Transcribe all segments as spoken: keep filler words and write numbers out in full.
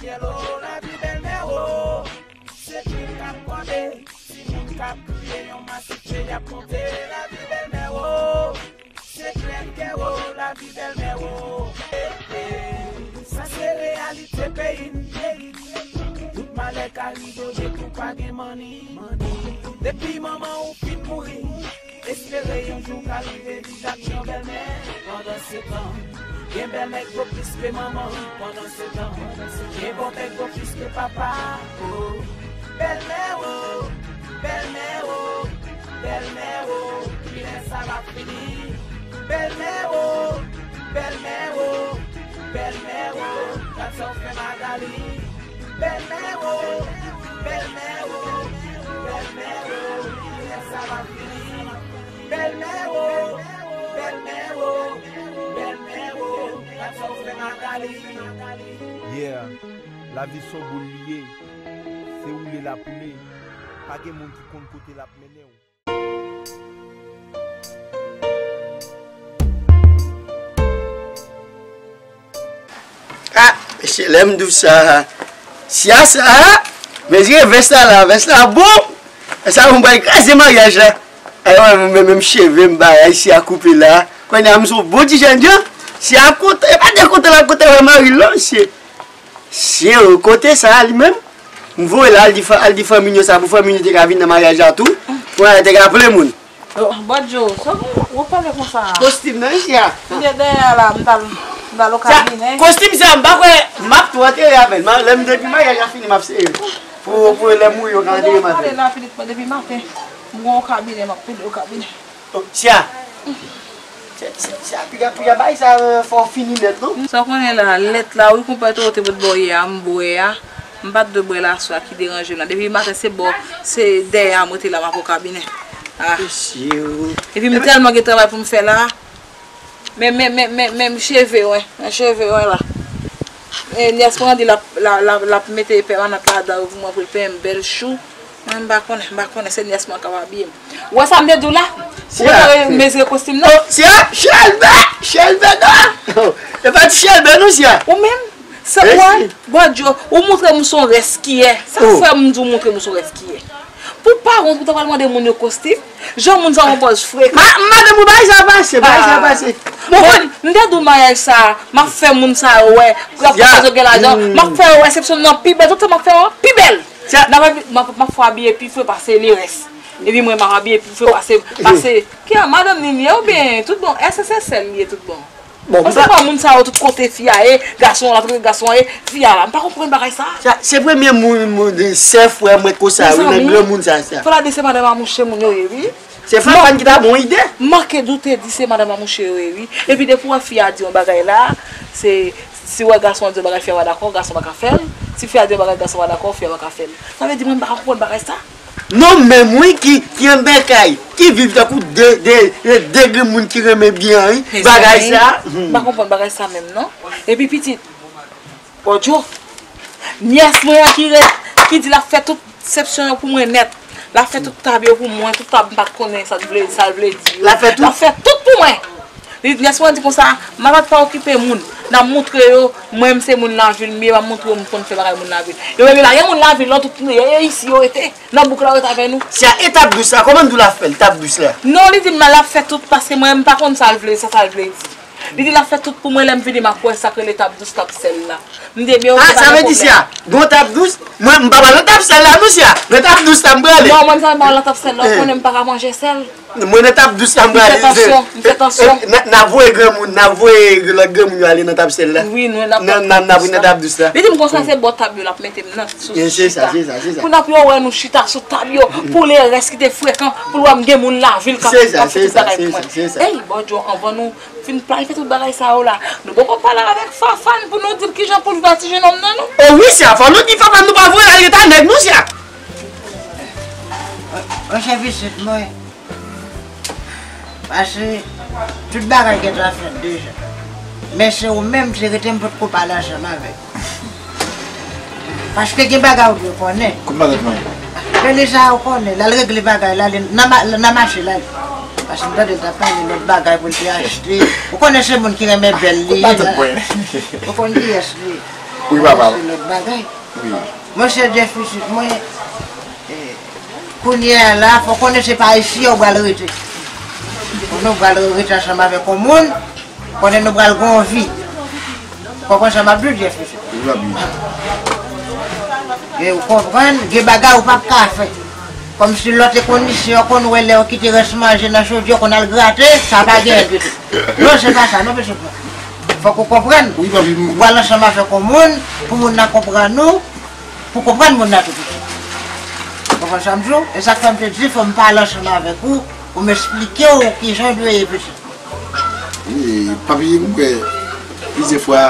Syèl o, lavi bèlmè o. Se krim k ap kòde, timoun k ap kriye, yon masif peyi ap monte. Lavi bèlmè o. Se klè n kè o, lavi bèlmè o. Eh, eh. Sa se reyalite peyi n. Tout malè ka rive w depi w pa gen manni. Depi manman w fin mouri, espere yon jou ka rive li t ap gen yon bèlmè. Pandansetan, gen bèlmè k vo plis ke manman. Pandansetan, gen bòpè k vo plis ke papa. Oh, bèlmè o, bèlmè o, bèlmè o, kilè sa va fini? Bèlmè o, bèlmè o, bèlmè o, gad sa w fè Magali. Bèlmè o, bèlmè o, bèlmè o, kilè sa va fini? Bèlmè o, bèlmè o, bèlmè o, gad sa w fè Magali. Yeah, lavi s on boul li ye. Se woule l ap woule. Pa gen moun ki konn kote l ap mennen w. Ah, mesye, lè m di w sa, Siya sa, mezire vès la la, vès la bon. Sa bon, pral kraze maryaj la. Ay, wè, mwen menm cheve m bagay, Siya koupe la. Kounye a, m se yon bon ti jènjan. Siya ap kontan, e pa de kontan l ap kontan wè mari l non, mesye. Sye o, kote sa a li menm? M voye l al di, fa- al di fanmi yo sa pou fanmi yo te ka vin nan maryaj la tou. Pou maryaj te ka plen moun. Oh, Bòdjo, sa w, w ap pale konsa a? Kostim nan isi a. M te dèyè a la, m t al, m t al o kabinè. Kostim sa, m pa kwè m ap tou antere avè l. Lè m depi maryaj la fini, m ap sere. Pou, pou lè m mouri, yo ka antere m avè l. Pale la, Filip, depi maten. M gon o kabinè, m ap pede o kabinè. Oh, Siya. Siya, Siya, piga, piga, bay sa, euh, fò w fini nèt, non? Sa w konnen la, lèt la, wi, konpè Toro te pot bò yè a, m bwè a. M pa t dwe bwè l aswè a, ki deranje m la. Depi maten, se bò, se dèyè a m rete la, m ap o kabinè. Ah. Mesye o. Epi m tèlman gen travay pou m fè la. Men, men, men, men, men, m cheve, wen. Men cheve, wen, la. E, nyès mwen di l ap, l ap, l ap, l ap mete pèmanant ladan yo pou mwen, pou l peye m bèl chou. Mwen, m pa konnen, m pa konnen, se nyès mwen k ap abiye m. Ou wè sa m te di w la? Ou pa ta mezire kostim nan? Oh, Siya, Chelbè, Chelbè non! Oh, e pa ti Chelbè non, Siya. Ou menm? Sa w wè? Bòdjo, ou montre m se yon rès ki yè. Sa k fè m di w montre m se yon rès ki yè? Pou pa wont, ou ta pral mande moun yo kostim? Jan moun sa yo pòz frekan. Ma, madanm ou bay sa pase, bay sa pase. Bon, m te di w maryaj sa, m ap fè moun sa yo wè. Pou y ap panse yo gen lajan. M ap fè yo wè resepsyon nan pi bèl. Tout sa m ap fè yo pi bèl. N ap, m ap, m ap fè w abiye pi fre pase lerès. Epi mwen, m ap abiye pi fre pase, pase. Ki a madanm Nini ye oubyen tout bon? Èske se sèl li ye tout bon? Bon, paske pa moun sa yo tout kote fi a ye, gason an la tout kote gason an ye, fi a la. M pa konprann bagay sa. Sa, se premye moun, moun, sè frè mwen konsa, wi, nan granmoun sa, sa. Fò la di se madanm a mouche moun yo ye, wi. Se Fafane ki ta bon ide. M manke doute di se madanm a mouche yo ye, wi. Epi depi w wè fi a di yon bagay la, se, si w wè gason an di yon bagay, fi a pa dakò, gason pa ka fè l. Si fi a di yon bagay, gason pa dakò, fi a pa ka fè l. Sa vle di mwen m pa ka konprann bagay sa. Non, menm wi, ki, ki anbèkay, ki viv tankou de, de, de, de granmoun ki renmen byen, wi. Bagay sa. M pa konprann bagay sa menm, non. Epi pitit, Bòdjo, nyès mwen an ki ret, ki di l ap fè tout resepsyon yo pou mwen nèt. L ap fè tout tab yo pou mwen, tout tab m pa t konnen sa l vle, sa l vle di yo. L ap fè tout? L ap fè tout pou mwen. Li, nyès mwen di konsa, m pa t pa okipe moun. N ap montre yo, mwen menm se moun lavil m ye, m ap montre yo m konn fè bagay moun lavil. Yo menm yo pa gen moun lavil non, tout yo isi yo rete. Nan bouk la yo rete avè nou. Se a etap dous la, kòman n di w l ap fè l, etap dous la? Non, li di m l ap fè tout, paske mwen menm m pa konn sa l vle, sa sa l vle di. Li di l ap fè tout pou mwen, lè m vini m ap wè sa k rele etap dous, etap sèl la. M di ebyen oke, pa gen pwoblèm. Ah, sa vle di Siya, gon etap dous, mwen m pa pral nan etap sèl la non Siya. Nan etap dous la m prale. Non, mwen sa m pa nan etap sèl la, ou konnen m pa ka manje sèl. Mwen nan etap dous la m prale. M fè tansyon, m fè tansyon. N a, n a voye granmoun, n a voye lòt granmoun yo ale nan etap sèl la. Wi, nou, n ap nan etap dous la. Li di m konsa se bò tab yo l ap mete m nan sou chita. Pou n ap yo wè nou chita sou tab yo, pou lerès ki te frekan, pou l wè m gen moun lavil k ap, k ap fè tout bagay pou mwen. Ey, Bòdjo, anvan nou fin planifye tout bagay sa yo la, nou poko pale avèk Fafane pou nou di l kijan pou l viv ak ti jenòm nan, non? O wi, Siya, fò nou di Fafane nou pa voye l al ret a nèg nou, Siya. Monchè pitit mwen. Paske tout bagay gentan fèt deja. Men se ou menm ki rete m potko pale ansanm avèk ou. Paske gen bagay ou dwe konnen. Kout malèt mwen. Rele sa ou konnen, l al regle bagay la, li nan ma-, nan mache la. Paske m tande l t ap pale lòt bagay pou l te achte. Ou konnen se moun ki renmen bèl li ye la. Ou konn kiyès li ye. Wi, papa. Se lòt bagay. Wi. Monchè Jeff pitit mwen, eh, kounye a la, fò konnen se pa isi yo pral rete. Konnen w pral rete ansanm avèk yon moun, konnen nou pral gen yon vi. Konprann sa m ap di w, Jeff pitit? Wi, papi. E ou konprann, gen bagay ou p ap ka fè. Kòmsi lò te konn isi, yo konn wè lè yo kite rès manje nan chodyè, yo konn al grate, sa pa genyen ditou. Non, se pa sa, non, pitit mwen. Fòk ou konprann. Wi, papi. Ou pral ansanm avèk yon moun, pou moun nan konprann ou, pou konprann moun nan tou pitit. Ou konprann sa m di w? E sa k fè m te di, fò m pale ansanm avèk ou, pou m esplike w kijan w dwe ye pitit. Wi, papi, m kwè, plizyè fwa,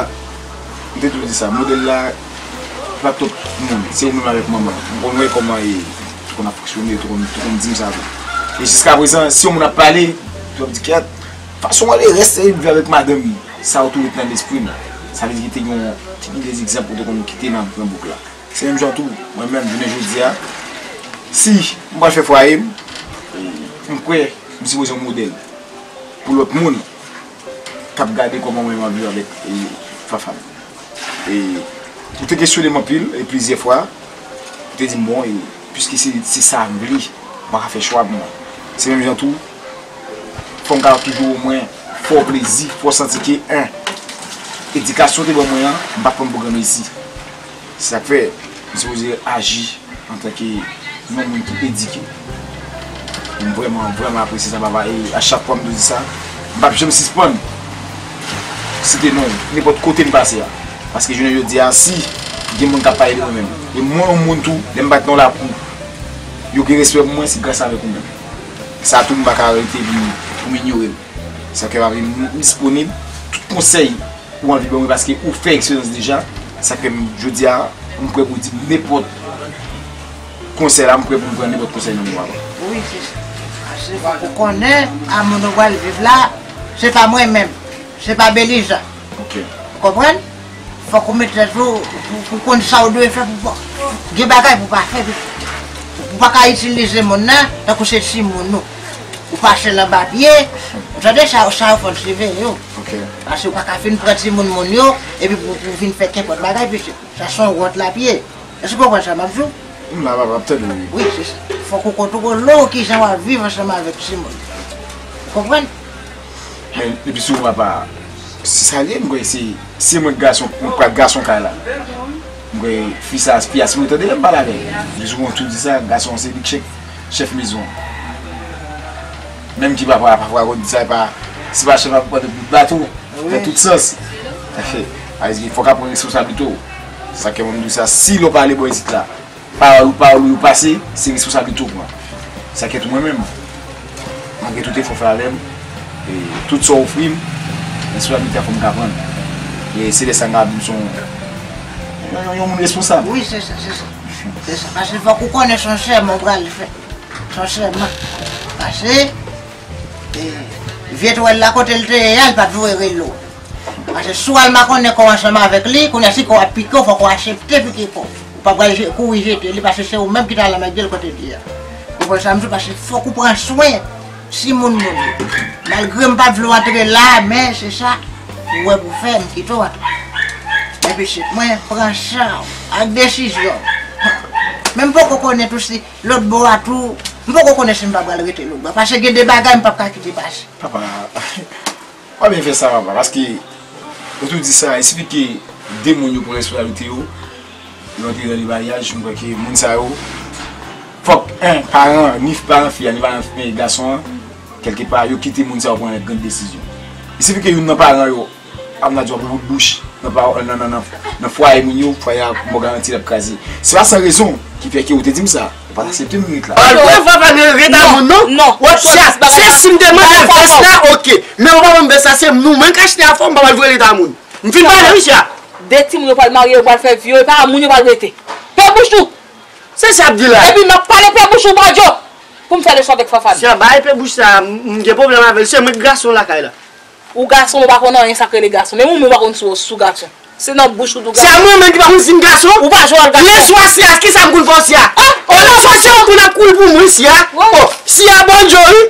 m te toujou di sa, modèl la, se pa twòp moun, se ou menm avèk manman. M konn wè kòman e, tou konn ap fonksyone, tou konn, tou konn di m sa tou. E jiskaprezan, si yon moun ap pale, tou ap di, "Kèt, fason w ale rès, e, viv avèk madanm li." Sa yo tou ret nan lespri m. Sa vle di ki te gen yon, te gen de egzanp ou te konn kite nan, nan bouk la. Se menm jan tou, mwen menm, jounen jodi a, si m pral fè fwaye m, m kwè m sipoze yon modèl pou lòt moun k ap gade kòman mwen menm ap viv avèk, e, Fafan. E ou te kesyone m anpil, e plizyè fwa, ou te di m, "Bon, e, piske se, se sa m vle, m pa ka fè chwa pou mwen." Se menm jan tou, fò m kapab toujou omwen fè w plezi, fè w santi ke, en, edikasyon w te ban mwen an, m pa t pran pwogram isi. Se sa k fè, m sipoze aji antanke yon moun ki edike. M vrèman, vrèman apresye sa, papa. E a chak fwa m toujou di sa, m p ap janm sispann site non w nenpòt kote m pase a. Paske jounen jodi a, si gen moun k ap pale de mwen menm, e mwen yon moun tou, lè m pa t nan lakou, yo gen respè pou mwen, se gras avèk ou menm. Sa tou, m pa ka rete pou m, pou m inyore l. Sa fè, papi, m disponib. Tout konsèy ou anvi ban mwen, paske ou fè eksperyans deja. Sa fè, m, jodi a, m prè pou di nenpòt konsèy la, m prè pou m pran nenpòt konsèy nan men w, papa. Wi, se sa. Paske fòk ou konnen, a moun ou pral viv la, se pa mwen menm, se pa Beliza. Ok. Ou konprann? Fòk ou met tèt ou, pou, pou konn sa ou dwe fè, pou, pou, gen bagay pou pa fè, pou, pou pa ka itilize moun nan, tankou se timoun ou. Ou pase l anba pye, ou tande sa, sa yo fò l siveye w. Ok. Paske ou pa ka fin pran timoun moun yo, epi pou, pou vin fè kenpòt bagay, pitit. Sa se yon wont l ap ye. Èske w konprann sa m ap di w? M la, papa, m ap tande w, wi. Wi, se sa. Fòk ou kontwole w kijan w ap viv ansanm avèk timoun. Ou konprann? Men, depi sou papa, se sa l ye, m kwè se, se mwen k gason, mwen k pral gason kay la. M kwè fi sa, fi a, si mwen tande lè m pale avè l. Li souvan tou di sa, gason se li k chèf, chèf mezon. Menm ki papa, pafwa, konn di sa, e pa, se pa chèf ap pran tout bato, nan tout sans. Sa vle di, fòk ap pran responsablite w. Sa k fè mwen m di w sa, si lè w pale bò isit la, pawòl ou, pawòl ou yo pase, se responsablite w pran. Sa k fè tou mwen menm, malgre tout efò w fè avè m, e tout sa w ofri m, responsablite a fò m ka pran l. E se lè sa m ka di m se yon, yon, yon, yon moun responsab. Wi, se sa, se sa. Se sa. Paske fòk ou konnen se yon sèman w pral fè. Se yon sèman. Paske, e, vye twèl la kote l te ye a, li pa t vle rele w. Paske si w al makonnen kò w ansanm avèk li, kounye a si kò w ap pike w, fòk ou aksepte pike kò w. Ou pa pral je-, kouri jete li, paske se ou menm ki t al anmède l kote l ye a. Ou konprann sa m di w? Paske fòk ou pran swen timoun moun yo. Malgre m pa t vle w antre la, men se sa ou wè pou fè, m kite w antre. Men pitit mwen, pran san w ak desizyon w. Men m poko konnen tou si lòt bò a tou, m poko konnen si m pa pral rete lòt bò a. Paske gen de bagay m p ap ka kite pase. Papa, pa byen fè sa, papa, paske ou tou di sa, il sifi ke de moun yo pran responsablite yo, yo antre nan le maryaj, m kwè ke moun sa yo, fòk, en, paran, ni paran fi a, ni paran fi, gason an, kèlkepa, yo kite moun sa yo pran grann desizyon. Il sifi ke youn nan paran yo ap nan djòb bout bouch, nan pa, nan, nan, nan, nan fwaye moun yo, fwaye a, m ba w garanti l ap kraze. Se pa san rezon ki fè ke ou te di m sa. Ou pa t aksepte m ret la. Al pran fòm pa gen ret a moun, non? Non. W ap fè sa. Se si m te mande l vès la, ok. Men ou pa ban m vès la, se nou menm k achte a fòm, m pa pral voye ret a moun. M fin pale, wi, sia. De timoun yo pral marye, yo pral fè vi yo, e pa a moun yo pral rete. Pè bouch ou! Se sa ap di la. Epi m ap pale pè bouch ou, Badjo, pou m fè leson avèk Fafan. Sia, bay pè bouch sa, m, m gen pwoblèm avè l, se mwen k gason lakay la. Ou gason, ou pa konn anyen sa k rele gason. Menm ou menm ou pa konn si w, si w gason. Se nan bouch ou tou gason. Se a mwen menm ki pa konn si m gason? Ou pa jwe wòl gason. Lè swa si a, kisa m konn fè si a? An? O lè swa si a, ou konn ap kouri pou mwen si a? O, si a Badjo, wi.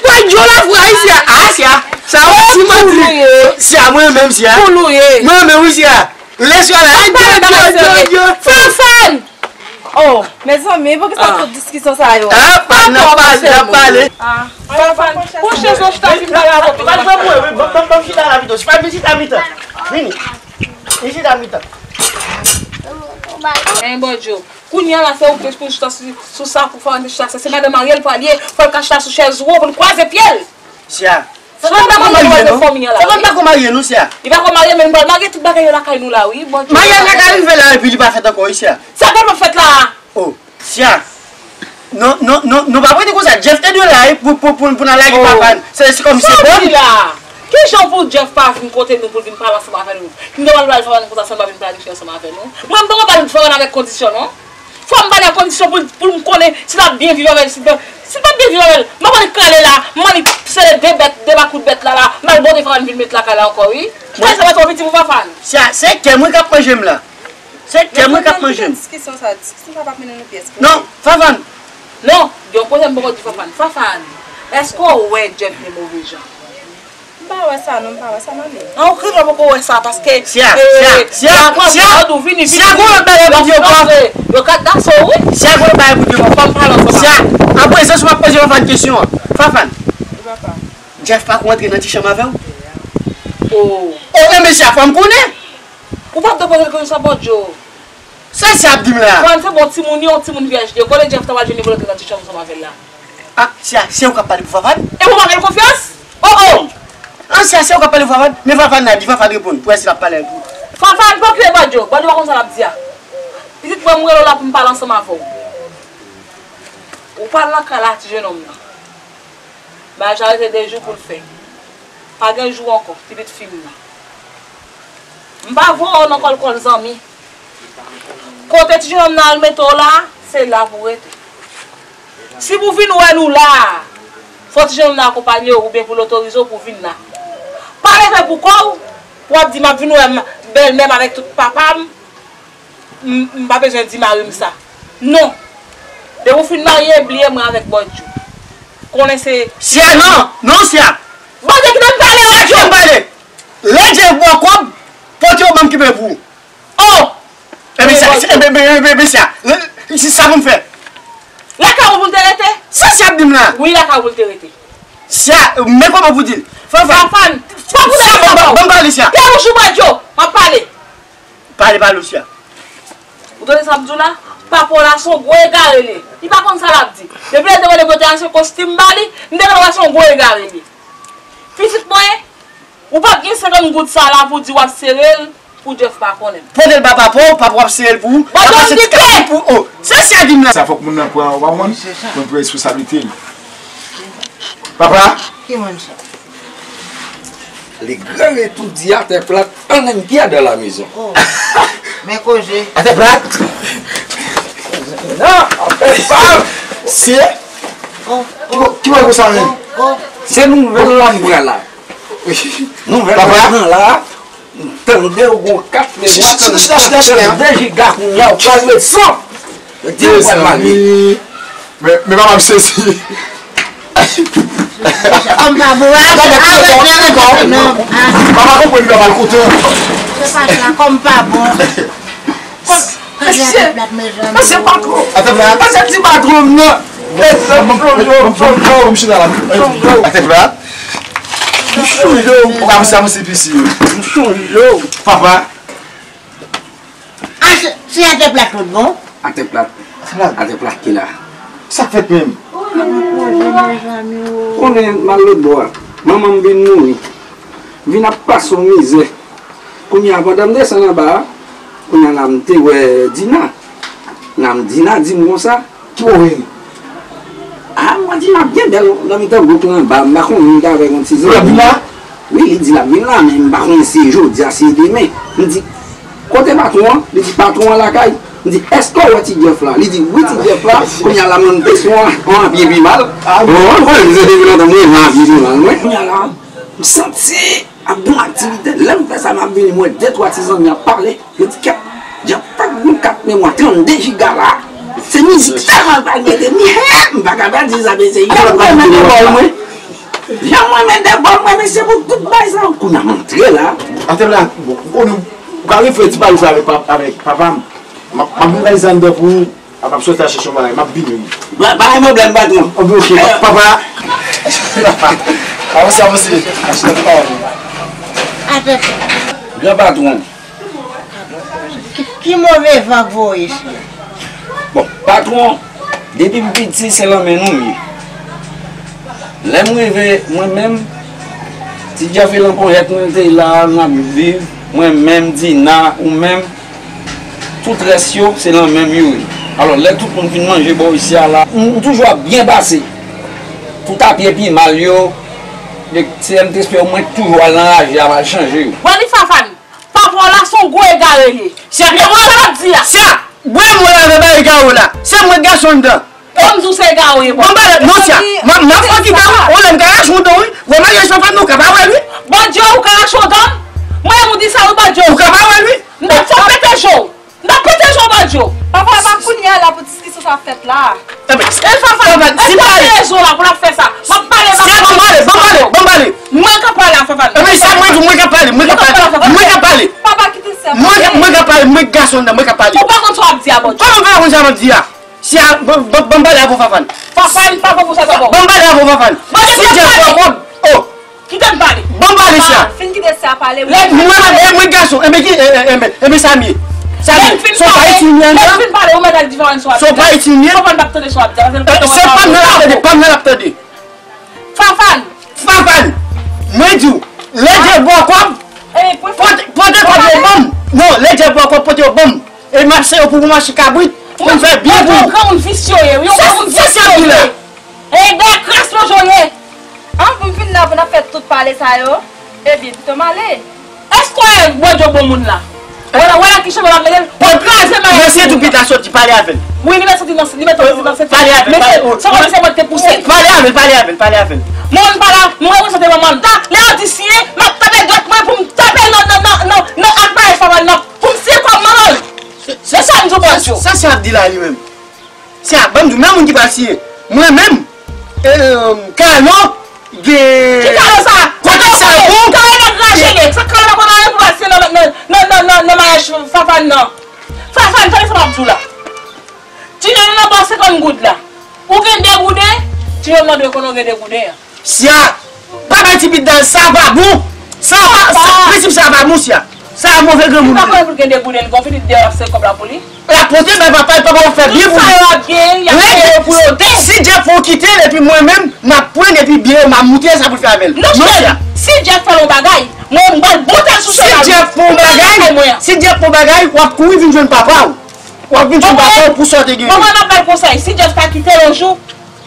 Badjo la fwa, wi, si a. A, si a. Sa ou ti manti. Si a mwen menm si a. Mwen menm, wi, si a. Lè swa la, ay, yo, yo, yo, yo. Fanfan! Oh, mezanmi, poukisa tout diskisyon sa yo? Ah, pa, n ap pale, n ap pale. Ah, Fanfan, pran chèz la, chita, vin pale avè m. Ban, ban, ban, ban, ban m chita la pito. Fanfan, vin chita mitan. Vini. Vin chita mitan. Hey, Bòdyo. Kounye a la, se ou ki pou chita sou, sou sa, pou fè ann chita. Se madanm Ariel pral ye, fò l ka chita sou chèz wo pou l kwaze pye l. Sia. Fanfan pa ko marye non. Fanfan pa ko marye non, Sia. Li pa ko marye, men nou pral marye tout bagay yo lakay nou la, wi. Bon, maryaj la ka rive la, epi li pa fèt ankò, wi, Sia. Sa pral fèt la. Oh, Sia. Non, non, non, non, pa prete konsa. Jeff te dwe la, wi, pou, pou, pou, pou n al lage papa n. Se, se kòm se bon. Sa w di la? Kijan pou Jeff pa vin kote nou pou l vin pale ansanm avè nou? Nou pral pale fanm konsa san l pa vin planifye ansanm avè nou. Mwen, m poko pale fanm avèk kondisyon, non. Fò m pale ak kondisyon pou, pou m konnen si l ap byen viv avè l, si l pa, si l p ap byen viv avè l. M ap pale kale la, m annik sele de bèt, de makout bèt la, la, m al bote fanm vin met lakay la ankò, wi. Kay sa va twò piti pou Fanfan. Sia, se kè mwen k ap manje m la. Se kè mwen k ap manje m. Diskisyon sa, diskisyon sa p ap mennen nou pyès. Non, Fanfan. Non, gen yon koze m poko di Fanfan. Fanfan, èske w wè Jeff gen move jan? M pa wè sa non, m pa wè sa nan li. An, ou krè w poko wè sa, paske Sia, Sia, Sia, Sia, Sia, gwo lòt bagay pou di yo pa. Yo kat daso, wi. Sia, gwo lòt bagay pou di yo pa. Fò m pale ansanm avè w. Sia, apre sa, si w ap poze Fanfan kesyon an. Fanfan. Wi, papa. Jeff pa ko antre nan ti chanm avè w? Oh. Oh, enben, Sia, fò m konnen. Ou pa t dwe poze l kesyon sa, Bòdyo. Sa Sia ap di m la? Fanfan, se bon timoun yo, timoun vyèj li ye. Kote Jeff ta pral jwenn li pou l antre nan ti chanm ansanm avè l la? Ah, Sia, se ou k ap pale pou Fanfan? E pou pa fè l konfyans? Oh, oh! Ah, Sia, se ou k ap pale pou Fanfan? Men Fanfan la, di Fanfan reponn. Pou wè si l ap pale pou. Fanfan, pa okipe Bòdyo. Bòdyo pa konn sa l ap di a. Pitit mwen, m rele w la pou m pale ansanm avè w. Ou pral nan kay la, ti jenòm nan. Maryaj la rete de jou pou l fè. Pa gen jou ankò, pitit fi m nan. M pa voye w nan kòlkòl zanmi. Kote ti jenòm nan al mete w la, se la pou w rete. Si pou vin wè nou la a, fò ti jenòm nan akonpanye w oubyen pou l otorize w pou w vin la. Pa leve pou kò w, pou w ap di m ap vin wè m, bèlmè m avèk tout papa m, m, m pa bezwen di mari m sa. Non. Depi w fin marye, bliye mwen avèk Bòdyo. Konnen se Sia, non! Non, Sia! Bòdyo kite m pale, Bòdyo! Kite m pale! Lè Jeff ba w kòb, pote yo ban m kenbe pou ou. Oh! Ebyen, Sia, ebyen, ebyen, ebyen, Sia, se sa pou m fè. Lakay ou pou l te rete? Sa Sia ap di m la? Wi, lakay ou pou l te rete. Sia, men kòman pou di l? Fanfan. Fanfan, fò pou Sia, ban m pale, Sia. Tè bouch ou, Bòdyo, m ap pale. Pale, pale, Sia. Ou tande sa m di w la? Papa w la se yon gwo egare li ye. Li pa konn sa l ap di. Depi lè l te mande mwen te achte kostim ba li, m te konn wè se yon gwo egare li ye. Pitit mwen, ou p ap gen senkant goud sa la pou di w ap sere l pou Jeff pa konnen. Pote l ba papa w, papa w ap sere l pou ou. Papa se ti kay pou ou. Se sa di m la. Sa fòk moun nan pran, w pa konprann? Moun pran responsablite l. Papa? Ki moun sa? Le grand retour di Atè Plat en un pied dans la maison. Oh. Men koze. Atè Plat! Non, Atè Plat! Se? Oh, ki bo-, ki bò konsa menm? Oh, oh. Se nouvèl la m pran la. Nouvèl la m pran la. M tande w gon kat, men mwen tande w kat, de jiga kounye a, ou pral met san. Yo di ou pral mare. Men, men papa m sezi. Kòm pa bon, a, a, a, non, a. Papa konprann li pa mal kontan. Se pa sa, kòm pa bon. Mesye, mesye patwon. Atè Plat. Mesye ti patwon m nan. Mesye, m chita la. Atè Plat. M sonje w. Ou pa misye avanse pisi yo. M sonje w. Papa. A, se, se Atè Plat tout bon? Atè Plat. Atè Plat. Atè Plat ki la. Sa k fèt menm? Konnen m al lòt bò a. Manman m vin mouri. M vin ap pase yon mizè. Kounye a, pandan m desann anba a, kounye a la m te wè Dina. La m, Dina di m konsa. Ki bò w ye? A, mwen di l ap gen bèl nan mitan gwoup lan anba, m pa konnen li t avèk yon ti zanmi. Wi, li di l ap vin la, men m pa konnen si se jodi a, si se demen. M di, kote patwon an? Li di, patwon an lakay. M di, èske w wè Ti Jeff la? Li di, wi, Ti Jeff la. Kounye a la, mwen m te sou an, an pye pi mal. Bon, mwen konnen se depi lontan mwen an pye pi mal, mwen. Kounye a la, m santi ap gen aktivite. Lè m fè sa, m ap vini, m wè de twa ti zanmi ap pale. Yo di kèt, Jeff pa t gon kat memwa, trannde jiga la. Se mizik sèlman l pral mete. M di, hè, m pa ka pa di sa, men se jan m renmen de bòl mwen. Jan m renmen de bòl mwen, men se pou tout bay sa. Kounye a m antre la. Atè Plat, bon, ou konnen, ou Ka refere ti valiz la avèk pa-, avèk papa m. M ap, m ap vin valiz la anndan pou ou. M ap soti al chèche yon bagay. M ap vini, wi. Pa, pa gen pwoblèm, patwon. Ok, ok, pa-, papa. Avanse, avanse. Gran patwon. Ki, ki move van k voye, cheri? Bon, patwon, depi m piti, se lan men nou m ye. Lè m rive, mwen menm, Ti Jeff e lan ponyèt mwen te la, n ap viv, mwen menm, Dina, ou menm, tout rès yo, se lan men m yo ye. Alò, lè tout moun fin manje bò isi a la, m, m toujou ap byen pase. Tout apye pi mal yo, de, se M T S P yo, mwen toujou al nan raje a, m al chanje yo. Wè li, Fafan, papa w la se yon gwo egare li ye. Sia, men mwen sa ap di a. Sia, bwè mwen la nan bagay egare w la. Se mwen k gason anndan. Ban m di w se egare w ye, bò. Ban m pale, non, Sia. M ap, m ap fè kite w. Ou lè m ka rache yon dan, wi. Wè maryaj Fafan, ou ka pa wè l, wi. Bòdyo, ou ka rache yon dan? Mwen, ou di sa, wi, Bòdyo. Ou ka pa wè l, wi. M t ap fè w pete je w. M t ap pete je w, Bòdyo. Papa, pa kounye a la pou diskisyon sa ap fèt la. Enben, e Fafan, Fafan, si pale. Rezon la pou l ap fè sa. M ap pale, m ap pale. Sia, ban m pale, ban m pale, ban m pale. Mwen ka pale a Fafan. Enben, sa mwen di, mwen ka pale, mwen ka pale, mwen ka pale. Papa, kite Sia pale. Mwen ka, mwen ka pale, mwen gason anndan, mwen ka pale. Ou pa konn sa w ap di a, Bòdyo. Kòman m fè pa konn sa m ap di a? Sia, ban, ban, ban m pale avè w, Fafan. Fafan, pa fè pou sa, sa bon. Ban m pale avè w, Fafan. Bon, si Jeff fè kòb, oh. Kite m pale. Ban m pale, Sia. Fin kite Sia pale, wi. Mwen, e, mwen gason. Enben ki, e, e, enben, enben sa m ye. Sa m ye. Se yon pa itil m ye anndan. Lè m fin pale, ou mèt al di Fafan sa w ap di. Se yon pa itil m ye. Fafan p ap tande sa w ap di a. Se pa m nan l ap tande, pa m nan l ap tande. Fafan. Fafan. Mwen di w, lè Jeff ba w kòb, pote, pote kòb yo ban m. Non, lè Jeff ba w kòb, pote yo ban m. E m ap sere w pou, pou mache kabrit, pou m fè byen pou ou. Ou granmoun visye w ye, wi, ou granmoun visye w ye. E dè kras manje w ye. An, pou m fin la, pou n ap fè tout pale sa yo, ebyen, pito m ale. Èske w wè Bòdyo bon moun la? Wè la, wè la ki chemen l ap mennen l, pou l kraze maryaj moun nan. Mesye tou pita soti, pale avè l. Wi, li mèt soti nan, li mèt soti nan senti. Pale avè l, pale, oh, se kòm se mwen ki te pouse l. Pale avè l, pale avè l, pale avè l. Mwen, m pa la, mwen reprezante manman l. Ta, lè yo di siye, m ap tape dwèt mwen pou m tape nan, nan, nan, nan, nan ak maryaj Fafan nan. Pou m siye kòm manman l. Se sa m di w, Bòdyo. Sa, sa, sa ap di la li menm. Sia, ban m di w, men moun ki pral siye. Mwen menm, e, Kalo, gen... Ki Kalo sa? Kote sa pou? Kalo nèg raje nèg. Sa Kalo pa konn anyen pou pral siye nan, nan, nan, nan, nan, nan maryaj Fafan nan. Fafan, tande sa m ap di w la. Ti nèg nan ba w senkant goud la. Ou gen de gouden, ti nèg nan dwe konnen w gen de gouden an. Sia, pa bay ti pit dal, sa pa bon. Sa pa, sa, prensip sa pa bon, Sia. Sa move granmoun. Li pa konnen pou l gen de gouden, li gon pitit deyò ap sere kòb la pou li. L ap pote bay papa l, papa w ap fè byen pou li. Tout sa yo ap gen, y ap fè yo pou yo de. Si Jeff fè w kite l, epi mwen menm, m ap pran l, epi byen yo, m ap montre l sa pou l fè avè l. Non, cheri, si Jeff fè l yon bagay, mwen, m pral boute l sou cheval. Si Jeff fè w yon bagay, si Jeff fè w yon bagay, w ap kouri vin jwenn papa w. W ap vin jwenn papa w pou sa w te gen. Mwen, mwen, m ap ba l konsèy. Si Jeff pa kite l yon jou,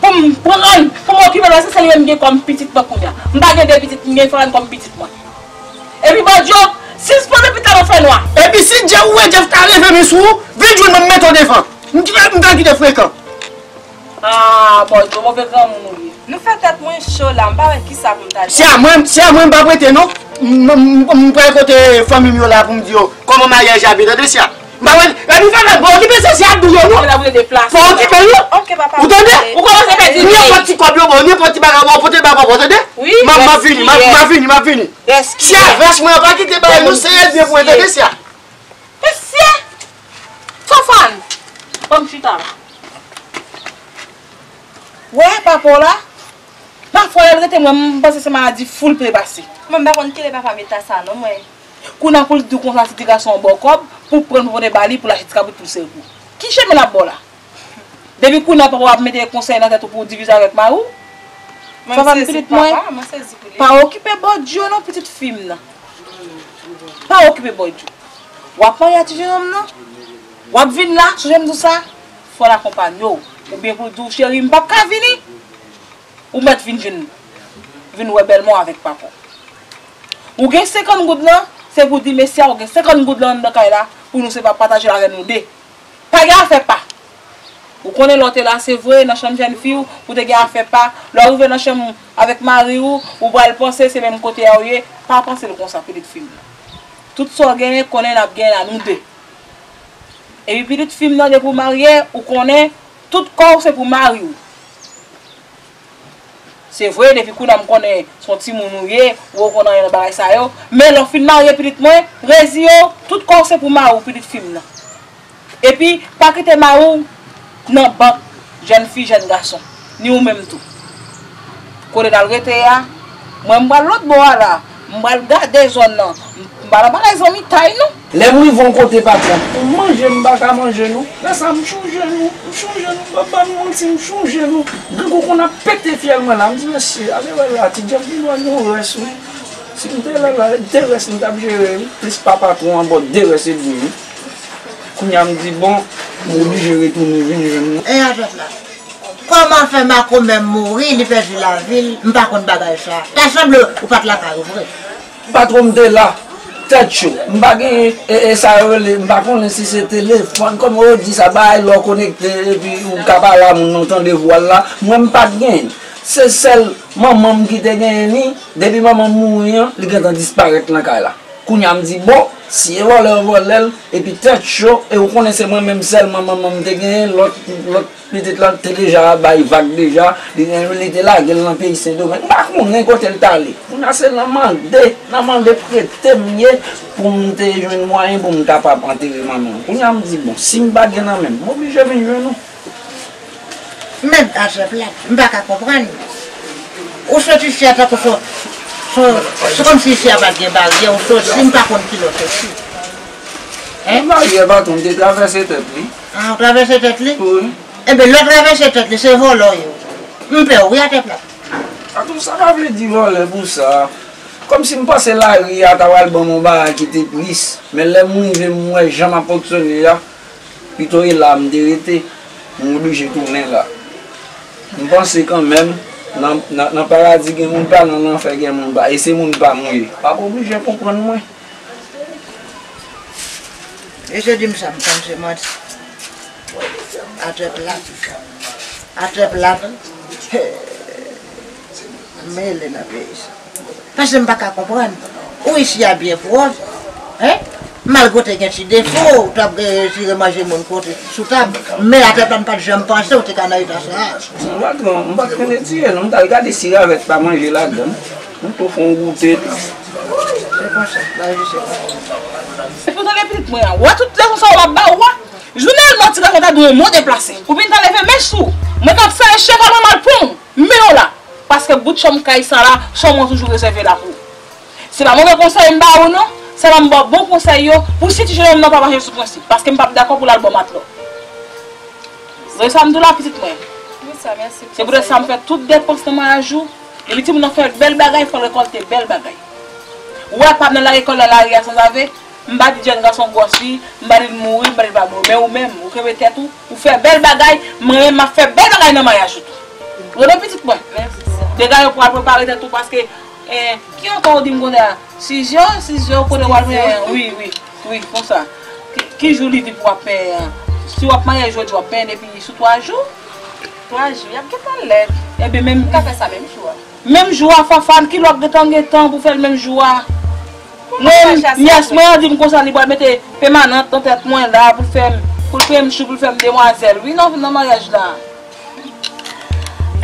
pou m pran l, pou m okipe l, paske se li menm m gen kòm pitit mwen kounye a. M pa gen de pitit, m gen Fafan kòm pitit mwen. Epi Bòdyo, sispann epi talè fè nwa. Epi si Jeff, ou wè Jeff ta leve men sou ou, vin jwenn mwen, m mete w devan. M kite, m ta kite frekan. Ah, Bòdyo, move granmoun ou ye. Nou fè tèt mwen cho la, m pa wè kisa pou m ta di. Sia, mwen, Sia, mwen m p ap rete non. M, m, m, m pral kote fanmi m yo la pou m di yo kòman maryaj la ap ye, tande Sia. M pa wè, epi fè fè, pa okipe sa Sia ap di w yo non. Pa okipe yo. Ou tande? Ou kòmanse pèdi. Nenpòt ti kòb yo ba w, nenpòt ti bagay yo ba w, pote l bay papa w, tande? M ap, m ap vini, m ap, m ap vini, m ap vini. Sia, vès mwen an pa kite bagay nou, sere l byen pou mwen, tande Sia. Mesye! Fafan! Ban m chita la. Wè, papa w la, pafwa lè l rete mwen, m panse se maladi fou l trepase. Mwen, m pa konn kilè papa m eta sa non, mwen. Kounye a pou l di w konsa, si ti gason an ba w kòb, pou w pran l pou pote ba li, pou l achte ti kabrit pou l sere pou ou. Ki chemen l ap ba w la? Depi kounye a papa w ap mete konsèy nan tèt ou pou w divize avèk mari w. Fafan, pitit mwen, pa okipe Bòdyo non, pitit fi m nan. Pa okipe Bòdyo. W ap marye a ti jennonm nan. W ap vin la, sonje m di w sa, fò l akonpanye w. Oubyen pou l di w, cheri, m p ap ka vini. Ou mèt vin jwenn, vin wè bèlmè w avèk papa w. Ou gen senkant goud lan, se pou di mesye a, ou gen senkant goud lan anndan kay la, pou nou se pa pataje l avè nou de. Pa gen afè pa. Ou konnen lè w te la, se vre, nan chanm jèn fi w, ou te gen afè pa. Lè w rive nan chanm avèk mari w, ou pral panse se menm kote a w ye. Pa panse l konsa, pitit fi m nan. Tout sa w genyen, konnen n ap genyen l a nou de. Epi pitit fi m nan, depi w marye, ou konnen, tout kò w se pou mari w. Se vre, depi kounye a m konnen se yon timoun ou ye, ou konn anyen nan bagay sa yo. Men lè w fin marye pitit mwen, reziye w, tout kò w se pou mari w, pitit fi m nan. Epi, pa kite mari w nan bank jèn fi, jèn gason, ni ou menm tou. Kote n al rete a, mwen m pral lòt bò a la, m pral gade zòn nan, m pa nan bagay zanmitay non. Lè m rive yon kote patwon, pou manje m pa ka manje non. Lè sa m chonje nou, m chonje nou, m pa ba nou manti, m chonje nou. Grangou konn ap pete fyèl mwen la, m di mesye, ale wè la, ti djab vin wè nou rès wi. Si m te la la, de rès m t ap jere wi, plis pa patwon an bò de rès edmi wi. Kounye a m di bon, m oblije retounen vin jwenn nou. E a jwèt la. Kòman fè makomè m mouri, li pèdi lavi l, m pa konn bagay sa. Ta sanble ou pa t lakay ou vre. Patwon m te la. Tèt cho. M pa gen e, e sa yo rele, m pa konnen si se telefòn, kòman yo di sa, bagay lè w konekte epi ou ka pale a moun nan, tande vwa l la. Mwen m pa t gen. Se sèl manman m ki te genyen li. Depi manman m mouri an, li gentan disparèt nan kay la. Kounye a m di bon, si e vòlè yo vòlè l, epi tèt cho, e ou konnen se mwen menm sèlman manman m te genyen, lòt, lòt pitit la te deja bay vag deja, li, li te lage l nan peyi Sendomeng. M pa konnen kote l t ale. Kounye a se nan mande, nan mande prete m ye pou m te jwenn mwayen pou m kapab antere manman m. Kounye a m di bon, si m pa gen nan men m, m oblije vin jwenn ou. Men afè plat, m pa ka konprann. Ou soti isi a tankou se, se, se kòmsi isi a pa t gen baryè, ou soti, m pa konn ki lè w soti. Gen baryè, patwon, m te travèse tèt li. A, ou travèse tèt li? Wi. Enben, lè w travèse tèt li, se vòlè w ye. M pè w wi, afè plat. Patwon, sa pa vle di vòlè pou sa. Kòmsi m panse lari a ta pral ban m yon bagay ki te plis. Men lè m rive, m wè jan m ap fonksyone a, pito e la m te rete, m oblije tounen la. M panse kanmenm, nan, nan, nan paradi gen moun pa, nan lanfè gen moun pa, e se moun pa m ou ye. W ap oblije konprann mwen. Mesye di m sa, m konn se manti. Atè plat. Atè plat. Mele nan peyi sa. Paske m pa ka konprann. Ou isi a byen pwòp, en? Malgre w te gen ti defo, ou t ap retire manje moun kote sou tab. Men atè plat m pa t janm panse ou te ka nan eta sa a. M pa t, m pa t konn retire non, m t al gade si ravèt pa manje ladan. M tou fè yon goute tou. Se konsa, lavi se konsa. Epi w tande pitit mwen an, w wè tout lèson sa yo m ap ba ou a? Jounèlman ti gason ta dwe yon mo deplase. Ou vin ta leve mèch sou mwen k ap sere cheval mwen mal pon. Men w la, paske bout chanm kay sa la, chanm ou toujou rezève la pou ou. Se pa move konsèy m ba ou non, sèlman m ba w bon konsèy yo, pou si ti jenòm nan pa mache sou prensip, paske m p ap dakò pou l al bò matlò. Vre sa m di w la, pitit mwen. Wi, sa, mèsi pou konsèy yo. Se poutèt sa m fè tout depans nan maryaj ou, epi timoun nan fè bèl bagay, fò l rekòlte bèl bagay. Ou wè pa m nan lari, lekòl nan lari a sanzave, m pa di jèn gason gwòsi, m pa di l mouri, m pa di l pa mouri, men ou menm, ou kenbe tèt ou, ou fè bèl bagay, mwen menm m ap fè bèl bagay nan maryaj ou tou. Tande pitit mwen. Mèsi, sè. Dega yo pral prepare tèt ou paske, eh, ki ankò ou di m kounye a? Sizyon, sizyon, kote w al penyen? Wi, wi, wi, konsa. Ki, ki jou li di pou w ap penyen an? Si w ap marye jodi, w ap penyen depi sou twa jou? Twa jou, y ap gentan lèd. Ebyen, menm. M ka fè sa menm jou a. Menm jou a, Fafane, ki lè w ap gentan gen tan pou fè l menm jou a? Mwen, nyès mwen an di m konsa, li pral mete pèmanant nan tèt mwen la pou l fè m, pou l peye m chou, pou l fè m demwazèl. Wi, nan, nan maryaj la.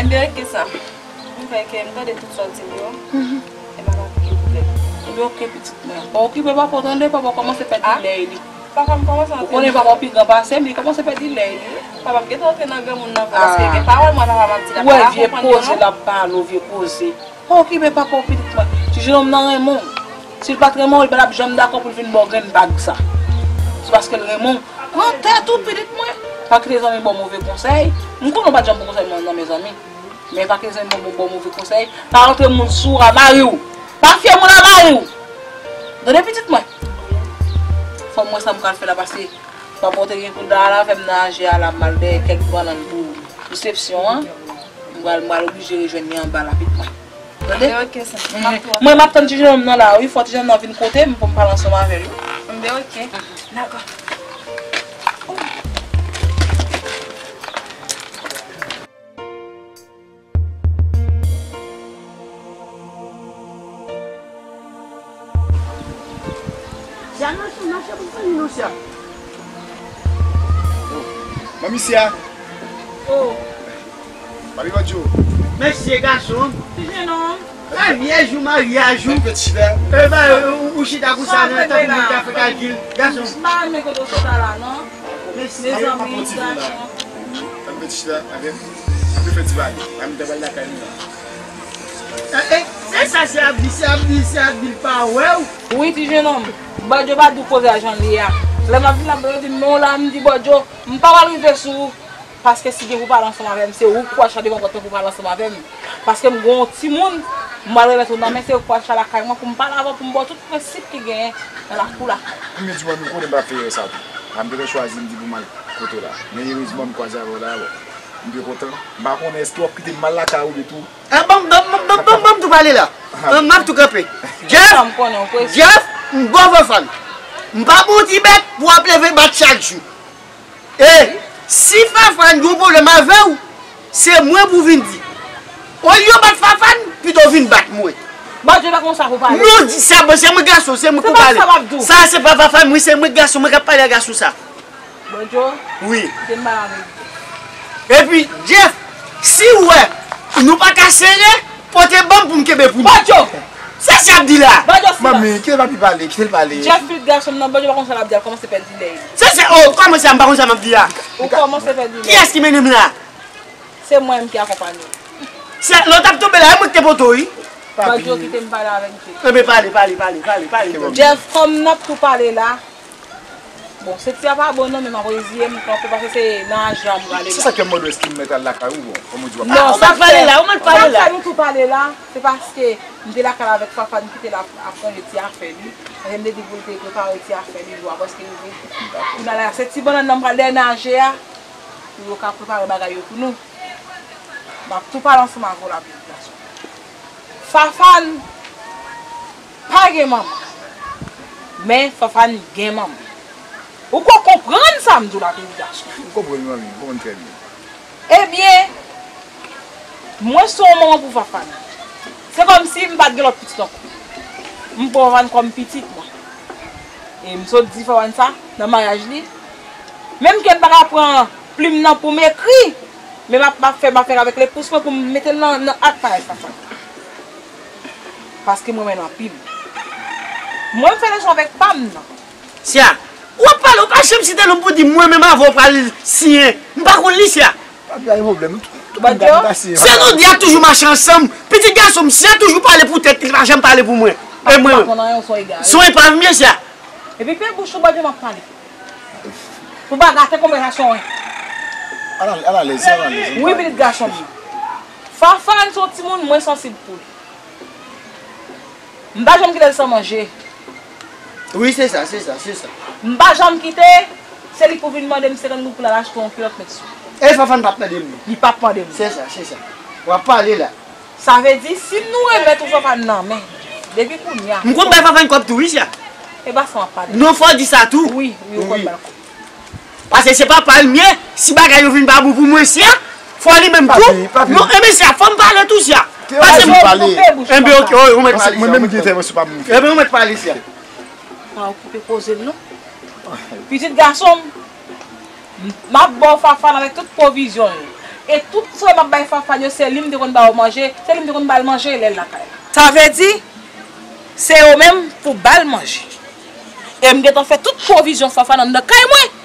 Enben, oke sa. M fè ke m tande tout sa w di m yo. E m ap aplike pou tèt mwen. Ebyen, oke, pitit mwen. Pa okipe papa w tande, papa w kòmanse pèdi lèy li. Papa m kòmanse antre nan. Ou konnen papa w pi gran pase m, li kòmanse pèdi lèy li. Papa m gentan antre nan granmoun nan vre, paske gen pawòl mwen papa m ap di la, pa konprann yo non. Ou wè vye koze l ap pale w, vye koze. Pa okipe papa w, pitit mwen. Ti jenòm nan renmen w. Si l pa t renmen w, li pa t ap janm dakò pou l vin ba w grenn bag sa. Se paske l renmen w. Pran tèt ou, pitit mwen. Pa kite zanmi ba w move konsèy. M konnen w pa t janm pran konsèy mwen nan, mezanmi. Men pa kite zanmi ba w move konsèy. Pa rantre moun sou a mari w. Pa fye moun a mari w. Tande, pitit mwen. Fò m wè sa m pral fè la, paske papa w te gen pou l ta al avè m nan aje a la, m al dèyè kèk bannann pou resepsyon an. M pral, m pral oblije rejwenn li anba la, pitit mwen. Tande? Enben, oke, sa. M ap tou. Mwen, m ap tann ti jenòm nan la, wi. Fò ti jenòm nan vin kote m pou m pale ansanm avè l, wi. Enben, oke. Dakò. Sya nan sou mache pou fini non, Sya. Manmi Sya. Oh. Papi Badjo. Mesye gason. Ti jenòm. Lavyèj ou maryaj ou. Fè ti chita. E ba, ou, ou chita konsa nan tan pou moun ta fè kalkil. Gason. M pa renmen kote w sot la, non. Mesye. Mezanmi, gason. Fè ti chita avè m. Ann fè ti pale. Ann ta pral lakay nou la. E, e, e sa se ap di, se ap di, se ap di l pa wè w. Wi, ti jenòm. Bòdyo pa di w koze a jan l ye a. Lè m ap vin la, Bòdyo di m non la, m di Bòdyo, m pa pral rive sou ou. Paske si gen pou pale ansanm avè m, se ou k pral chita devan pòt la pou pale ansanm avè m. Paske m gen yon timoun, m pral remèt ou nan men, se ou k pral chita lakay mwen pou m pale avè w, pou m ba w tout prensip ki genyen nan lakou la. M di mwen, m konnen m pa fè erè sa tou. A m te chwazi, m di pou m al kote w la. Men erezman, m kwaze avè w la, bon. M te kontan. M pa konnen èske w ap kite m al lakay ou oubyen tou. Ah, ban m, ban m, ban m, ban m, ban m tou pale la. Ah, m ap tou kanpe. Jeff, Jeff, m bon Fafane. M pa bon ti bèt pou w ap leve bat chak jou. E si Fafane gen yon pwoblèm avè w, se mwen pou vin di. Olye w bat Fafane, pito w vin bat mwen. Bòdyo pa konsa pou pale. Non, di sa, bon, se mwen gason, se mwen pou pale. Se pa sa m ap di w. Sa, se pa Fafane, mwen, se mwen gason, mwen k ap pale ak gason sa. Bòdyo, wi. Kite m pale avèk ou. Epi, Jeff, si w wè nou pa ka sere, pote ban m pou m kenbe pou nou. Bòdyo! Se sa y ap di la. Bòdyo, sila. Manmi, kite papi pale, kite l pale. Jeff, pitit gason m nan, Bòdyo pa konn sa l ap di, l kòmanse pèdi lè. Se, se, oh, kòman sa m pa konn sa m ap di a? Ou kòmanse pèdi lè. Kiyès ki mennen m la? Se mwen menm ki akonpanye w. Se lè w t ap tonbe la, e mwen ki te pote w, wi. Papi. Bòdyo, kite m pale avèk Jeff. Enben, pale, pale, pale, pale, pale. Jeff, kòm n ap tou pale la, bon, senti a pa bon non, men m ap reziye m kanpe paske se nan ajan m prale la. Se sa k fè m mande w èske m mèt al lakay ou, bon, kòm ou di w ap... Non, ou mèt pale la, ou mèt pale la. Sa k fè nou tou pale la, se paske m te lakay la avèk Fafane, m kite l ap, ap ranje ti afè li. Paske m te di pou l te prepare ti afè li jou a prèske rive. Kounye a la, se ti bannann nan m pral dèyè nan aje a pou yo ka prepare bagay yo pou nou. M ap tou pale ansanm avè w la, pitit gason. Fafane pa gen manman. Men Fafane gen manman. Ou ko konprann sa m di w la, pitit gason? M konprann, manmi, m konprann trè byen. Ebyen, mwen se yon manman pou Fafane. Se kòmsi m pa t gen lòt pitit ankò. M pran Fafane kòm pitit mwen. E m sot di Fafane sa nan maryaj li. Menm ke m pa ka pran plim nan pou m ekri, men m ap, m ap fè, m ap fè avèk lepous mwen pou m mete l nan, nan ak maryaj Fafane. Paske m renmen l anpil. Mwen, m fè leson avèk pa m nan. Sya, w ap pale, ou pa janm site non m pou di mwen menm avè w pral siyen. M pa konn li, Sya. Pa gen pwoblèm. Tout, tout moun ka, ka siyen. Se nou de a toujou mache ansanm. Pitit gason m, Sya toujou pale pou tèt li, li pa janm pale pou mwen. E mwen, se yon epav m ye, Sya. Epi pe bouch ou, Bòdye, m ap pale. Pou pa gate konvèsasyon an. Al, al, alalèz, alalèz. Wi, pitit gason m. Fafane se yon timoun mwen sansib pou li. M pa janm kite l san manje. Wi, se sa, se sa, se sa. M pa janm kite, se li pou vin mande m senkant goud pou l al achte yon kilòt met sou. E Fafane p ap mande m. Li p ap mande m. Se sa, se sa. W ap pale la. Sa vle di, si nou remèt ou Fafane nan men, depi kounye a. M konn bay Fafane kòb tou, wi, Sya. E pa sa m ap pale. Non, fò w di sa tou. Wi, wi, ou konn bay l kòb. Paske se papa l m ye, si bagay yo vin pa bon pou mwen, Sya, fò li menm tou. Papi, papi. Non, enben, Sya, fò m pale tou, Sya. Paske m pale. Enben, ok, ou mèt pale, Sya. Mwen menm ki entèvansyon pa m. Enben, ou mèt pale, Sya. Pa okipe koze l, non. Pitit gason m, M ap ba w Fafane avèk tout pwovizyon l. E tout frè m ap bay Fafane yo, se li m te konn ba yo manje, se li m te konn ba l manje lè l lakay la. Sa vle di, se yo menm pou ba l manje. E m gentan fè tout pwovizyon Fafane anndan kay mwen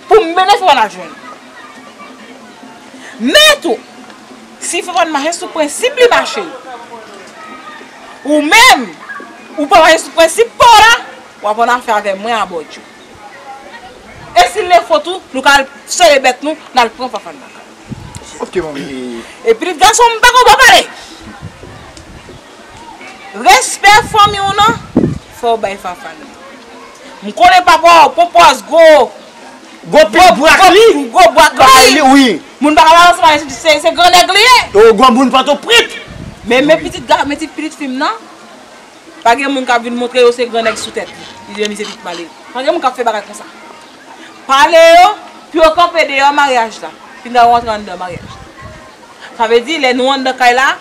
pou m mennen Fafane al jwenn. Men tou, si Fafane mache sou prensip li mache, ou menm, ou pa mache sou prensip pa w la, w ap annafè avè mwen a Bòdyo. E si l lefo tou, nou ka al sere bèt nou, n al pran Fafane lakay. Ok, manmi. E pitit gason m, pa konn pa pale. Respè fanmi w nan, fò w bay Fafane. M konnen papa w, pon pòs gwo. Gwo pil brak li. Gwo brak li, wi. Moun pa ka pale ansanm avè l, se, se gran nèg li ye. Yo, gwo moun Pòtoprens. Men, men pitit ga-, men ti pitit fi m nan. Pa gen moun k ap vin montre yo se gran nèg sou tèt li. Li di, "Misye pitit malere." Pa gen moun k ap fè bagay konsa. Pale yo, pou yo kanpe deyò maryaj la. Pinga yo rantre anndan maryaj la. Sa vle di, lè nou anndan kay la,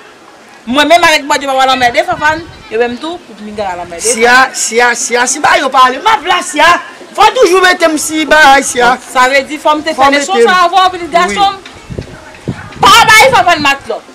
mwen menm avèk Bòdye pa pral anmède Fafane, yo menm tou, pou pinga al anmède. Sya, Sya, Sya, si bagay yo pa ale, m ap la, Sya. Fò toujou mete m si bagay, Sya. Sa vle di, fò m te fè leson sa avè w, pitit gason m. Pa bay Fafane matlòt.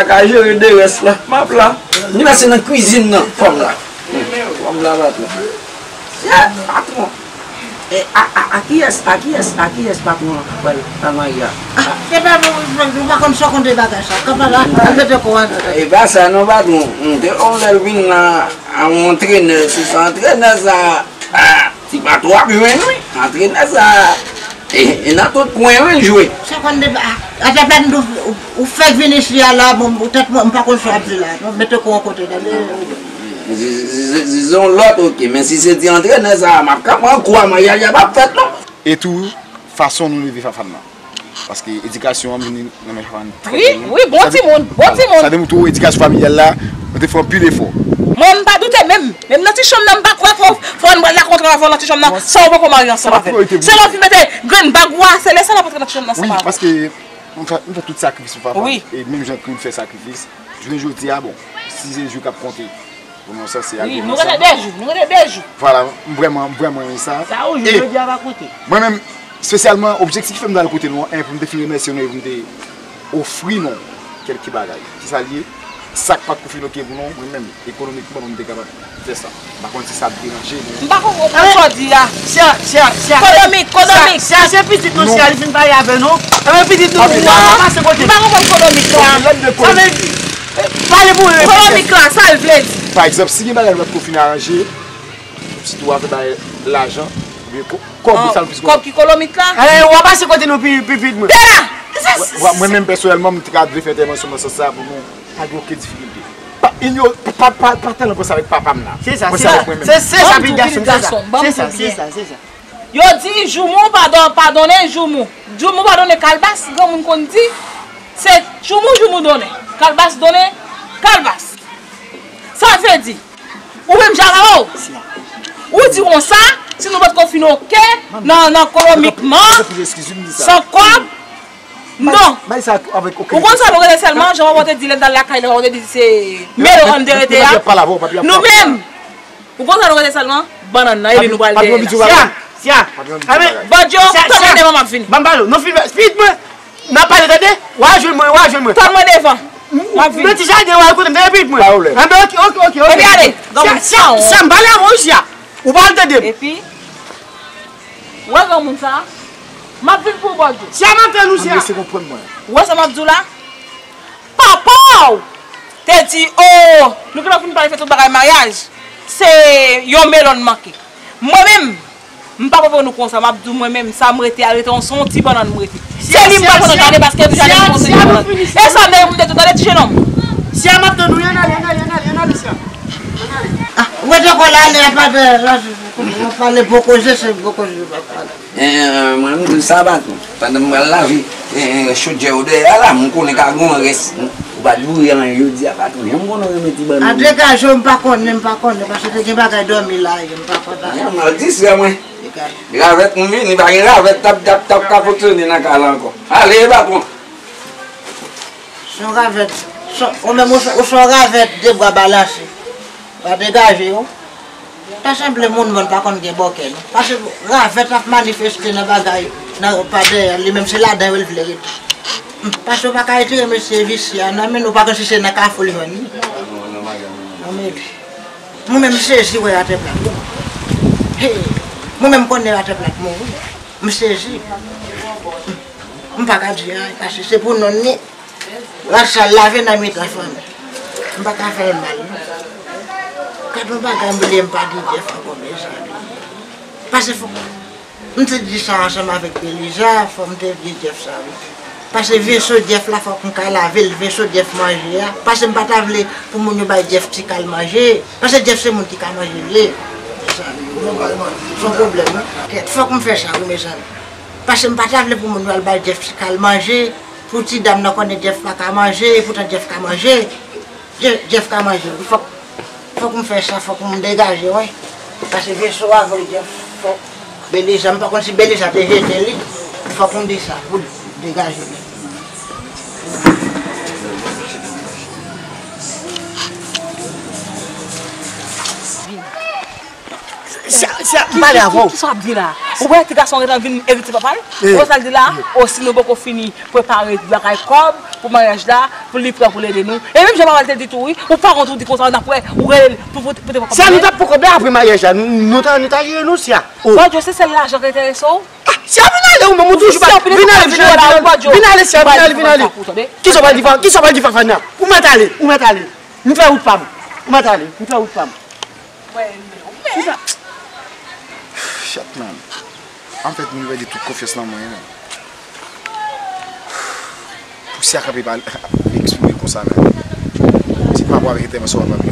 pa ka jere de rès la. M ap la. Ni la se nan kwizin nan, fanm la. Fanm la, patwon. Yeah, patwon. E, a, a, a kiyès, a kiyès, a kiyès patwon an pral, pral marye a? Ah, se pa, nou pa konn sa konte bagay sa. Kanpe la, al mete kò w anndan. E pa sa non, patwon. M te wè w lè l vin la, a yon antrenè, se sa antrenè sa. Ah, ti patwon ap jwenn wi. Antrenè sa, e, e nan tout kwen wi l jwe. Sa konn de, ah, atè pa nou, ou, ou fèk vin isi a la, bon, poutèt mwen, m pa konn sa w ap di la. Non, mete kò w yon kote, tande. Di, di, di, di, di yon lòt, oke. Men si se ti antrenè sa, m ap ka pran kou a, maryaj la p ap fèt non. E tou, fason nou leve Fafane nan. Paske edikasyon an vini nan men Fafane trè byen. Wi, wi, bon timoun, bon timoun. Sa demontre w edikasyon familyal la, nou te fè anpil efò. Mwen, m pa doute menm. Menm nan ti chanm nan, m pa kwè fò, fò n pral rakontre avè w nan ti chanm nan, san w poko marye ansanm avè l. Se lè w fin mete grenn bag ou a, se lè sa l ap antre nan ti chanm nan ansanm avè w. Wi, paske m fè, m fè tout sakrifis pou papa m. Wi. E menm jan ke m fè sakrifis, jounen jodi a, bon, si se jou k ap konte, pou nou, sa se wi, nou rete de jou, nou rete de jou. Vwala, m vrèman, m vrèman renmen sa. Sa ou jwe jodi a pa konte. Mwen menm, espesyalman, objektif ki fè m t al kote nou an, pou m te fin remèsye nou e pou m te ofri nou kèlke bagay. Kisa l ye? Sa k pa t ko fin oke pou nou, mwen menm, ekonomikman, pou m te kapab fè sa. M pa konn si sa ap deranje nou. M pa konprann sa w di a. Sia, sia, sia. Kodomik, kodomik. Sia, sia, se pitit nou, sia, li fin pale avè nou. Enben, pitit nou, sia, pa pase kote. M pa konprann kodomik la. Sa vle di, pale pou mwen. Kodomik la, sa l vle di. Pa egzanp, si gen bagay nou pa t ko fin aranje, sitou afè bay lajan, oubyen ko-, kòb ou sa l plis. Kòb ki kolomik la? Eh, w ap pase kote nou pi, pi vit, mwen. Tè la! Mwen, mwen menm pèsonèlman, m te ka vle fè entèvansyon nan sans sa pou nou pa gen okenn difikilte. Pa, inyo-, pa, pa, pa tèlman panse avèk papa m la. Se sa, se sa. Se, se sa, pitit gason, se sa. Se sa, se sa, se sa. Yo di, joumou pa do-, pa donnen joumou. Joumou pa donnen kalbas, granmoun konn di, se joumou, joumou donnen. Kalbas donnen kalbas. Sa vle di, ou menm Jara o, ou di konsa, si nou potko fin oke nan, nan ekonomikman, san kòb, non. Ou konn sa nou rele sèlman, jan papa w te di lè n t al lakay li, papa w te di se Melo an n te rete a. Nou menm, ou konn sa nou rele sèlman, bannann nan, e li nou pral dèyè la. Sia, sia. Bòdyo, tann mwen devan m ap vini. Ban m pale w, nou fin, pitit mwen. N ap pale, tande? W a jwenn mwen, w a jwenn mwen. Tann mwen devan. M ap vini. Nan ti jaden, w a kote m, tande, pitit mwen. Pa pwoblèm. Enben, oke, oke, oke, oke. Epi ale, granmoun. Sia, sia, m pale avè w, sia. Ou pa al tande m. Epi, ou wè granmoun sa a? M ap vin pou ou, Bòdyo. Sia, m ap tann ou, sia. Ann rete konprann mwen. Ou wè sa m ap di w la? Papa w te di, o, nou genlè fin pale fè tout bagay maryaj. Se yon melon m manke. Mwen menm, m pa pran pou nou konsa, m ap di w mwen menm, sa m rete a, rete yon, se yon ti bannann m rete. Se li m pa konn gade paske m janm konn se yon ti bannann. E sa m te, m te tout ale ti jenòm. Siya, m ap tann ou, ann ale, ann ale, ann ale, ann ale, Siya. Ann ale. Ah, ou rete kò la, ale, apa de, la, w ap pale bon koze, se bon koze w ap pale. Eh, mwen, m di w sa, patwon. Pandan m pral lave, eh, chodyè w dèyè a la, m konnen ka gen yon rès. Ou pa t boure anyen jodi a, patwon. Jan m konnen w renmen ti bannann. A degaje w, m pa konnen, m pa konnen, paske te gen bagay dòmi la yè, m pa konn. Anyen, m al distrè mwen. Degaje. Ravèt m vini, pa gen ravèt t ap, t ap, t ap ka fonksyone nan kay la ankò. Ale, patwon. Se yon ravèt. Se, ou menm, ou se, ou se yon ravèt de bwa balanse. Pa degaje w. Ta sanble moun mòn pa konn gen bòkè, non. Paske ravèt ap manifeste nan bagay, nan pa dèyè, li menm se ladan yo l vle rete. Paske w pa ka retire mesye visye a nan men nou, pa konn si se nan kafou l jwenn li. Nan men li. Mwen menm m sezi wè atè plat. Hey, mwen menm konnen atè plat mouri. M sezi. M pa ka di anyen, paske se pou nonm li. Rad sal lave nan mitan fanmi. M pa ka fè l mal, non. Gad yon bagay m bliye m pa di Jeff ankò, mezanmi. Paske fòk m te di sa ansanm avèk Beliza, fòk m te di Jeff sa, wi. Paske veso Jeff la, fòk m ka lave l, veso Jeff manje a. Paske m pa ta vle pou moun yo bay Jeff ti kal manje. Paske Jeff se moun ki ka manje l ye. Mezanmi, se yon pwoblèm, wi. Kèt, fòk m fè sa, wi, mezanmi. Paske m pa ta vle pou moun yo al bay Jeff ti kal manje. Pou ti dam nan konnen Jeff pa ka manje, epoutan Jeff ka manje. Je-, Jeff ka manje. Fòk, fòk m fè sa, fòk m degaje, wi. Paske veso a vre Jeff, fòk Beliza, m pa konn si Beliza te jete li. Fòk m di sa, pou l degaje li. Sa, sa, m pale avè w. Kisa w ap di la? Ou wè ti gason gentan vin erite papa l? Ou wè sa l di la? O, si nou poko fini prepare bagay kòb pou maryaj la, pou li prè pou l ede nou. E menm jan papa l te di tou, wi, ou pa wont ou di konsa, n ap wè, ou rele l pou, pou, pou te pran kòb. Sa nou t ap pran kòb la apre maryaj la, nou, nou ta, nou ta jere nou, Siya. O. Bondye, se sèl lajan k enterese w? Ah, Siya, vin ale, ou menm, ou toujou pa, vin ale, vin ale, vin ale, vin ale, Siya, vin ale, vin ale. Kisa w pral di, kisa w pral di Fafana? Ou mèt ale, ou mèt ale. M fè wout pa m. Ou mèt ale, m fè wout pa m. Mwen, mwen. Kisa? Chat, man. Anfèt, moun yo pèdi tout konfyans nan mwen, man. Pou Siya kanpe pa eksprime konsa, man. Ti pa rapò avèk entèvansyon w ap ap yo.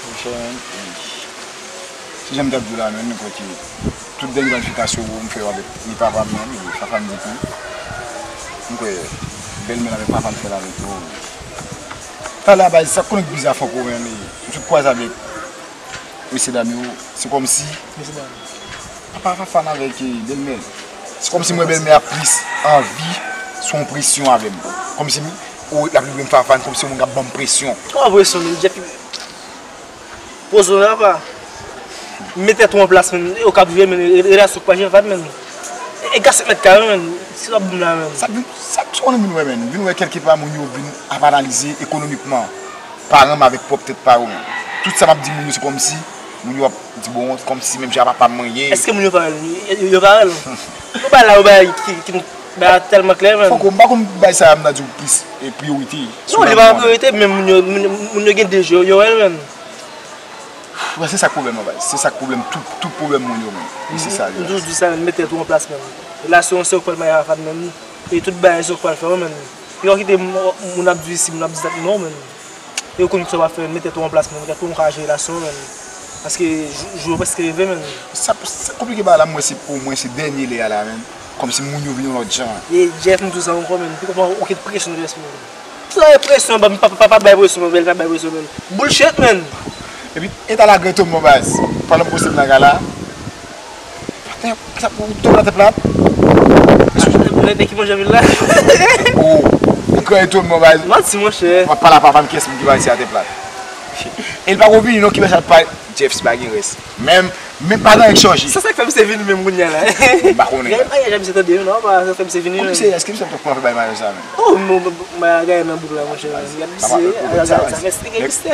Monchè, se jan m t ap di w la, menm, mwen kwè ke tout dènye planifikasyon m fè yo avèk ni papa m nan, ni papa m di tou. Mwen kwè bèlmè l avèk papa m fè l avèk yo. Talè a, baz, sa k konnen k bizarre, Franco, menm, m sot kwaze avèk mesye dam yo, se kòmsi papa Fafane avèk, eh, bèlmè l. Se kòmsi m wè bèlmè a plis anvi, se yon presyon avè m. Kòmsi m, o, l ap livre m Fafane, kòmsi yon moun k ap ban m presyon. Kòman presyon, menm? Jeff, poze w la, pa. Mete tèt ou an plas, menm. Yo k ap viv, menm. Relasyon k pa janm fèt, menm. E, e gad sèt mèt kare, menm. Sa w ap di m la, menm. Sa vin, sa, sa w konnen vin wè, menm. Vin wè kèlkepa moun yo vin ap analize ekonomikman. Paran m avèk pwòp tèt pa yo, menm. Tout sa m ap di moun yo, se kòmsi moun yo ap di, bon, kòmsi menm jan papa m mwen ye. Èske moun yo parèy? Yo, yo parèy? Ou bay la, ou bay ki, ki, bay la tèlman klè, menm. Franco, m pa konn bay sa a, m ta di w plis, e, priyorite. Non, li pa priyorite, men moun yo, moun, moun yo gen de je, yo wè l, menm. Wè, se sa k pwoblèm nan, baz. Se sa k pwoblèm, tout, tout pwoblèm moun yo, menm. E se sa, li. M toujou di sa, menm, mete tèt ou an plas, menm. Relasyon an se ou k pral marye avèk, menm. E tout bagay se ou k pral fè, menm. Yo kite moun ap di isi, moun ap di dat, non, menm. Yo konn sa w ap fè, mete tèt ou an plas, menm. Gade kòman w ka jere relasyon, menm. Paske jou, jou yo prèske rive, menm. Sa, sa konplike bagay la, mwen, se pou mwen, se dènye lè a la, menm. Kòmsi moun yo vin yon lòt jan. E Jeff, m di w sa ankò, menm. Pi konprann okenn presyon nan tèt, menm. Sa e presyon, pa, pa, pa, pa bay presyon, menm. Bèl pa bay presyon, menm. Bullshit, menm. Epi, eta la gen tonm, baz. Pandan m poste m nan gala. Atè, sa pou tonm nan tèt plat? Nèg ki manje anpil la. Oh, li kreye tonm, baz. Manti, monchè. W ap pale a papa m, kiyès moun ki pa isi atè plat? E l pa ko vini non, ki lè sa l pa Jeff si pa gen rès. Menm, menm pa gen anyen k chanje. Se sa k fè misye vini menm kounye a la. M pa konnen. Gen anyen jan misye tande non, pa sa k fè misye vini menm. Kòm se, èske misye ap pran fè bay mayo sa menm? Oh, m bay bagay nan bouk la monchè. Gad misye, sa fè stik egziste.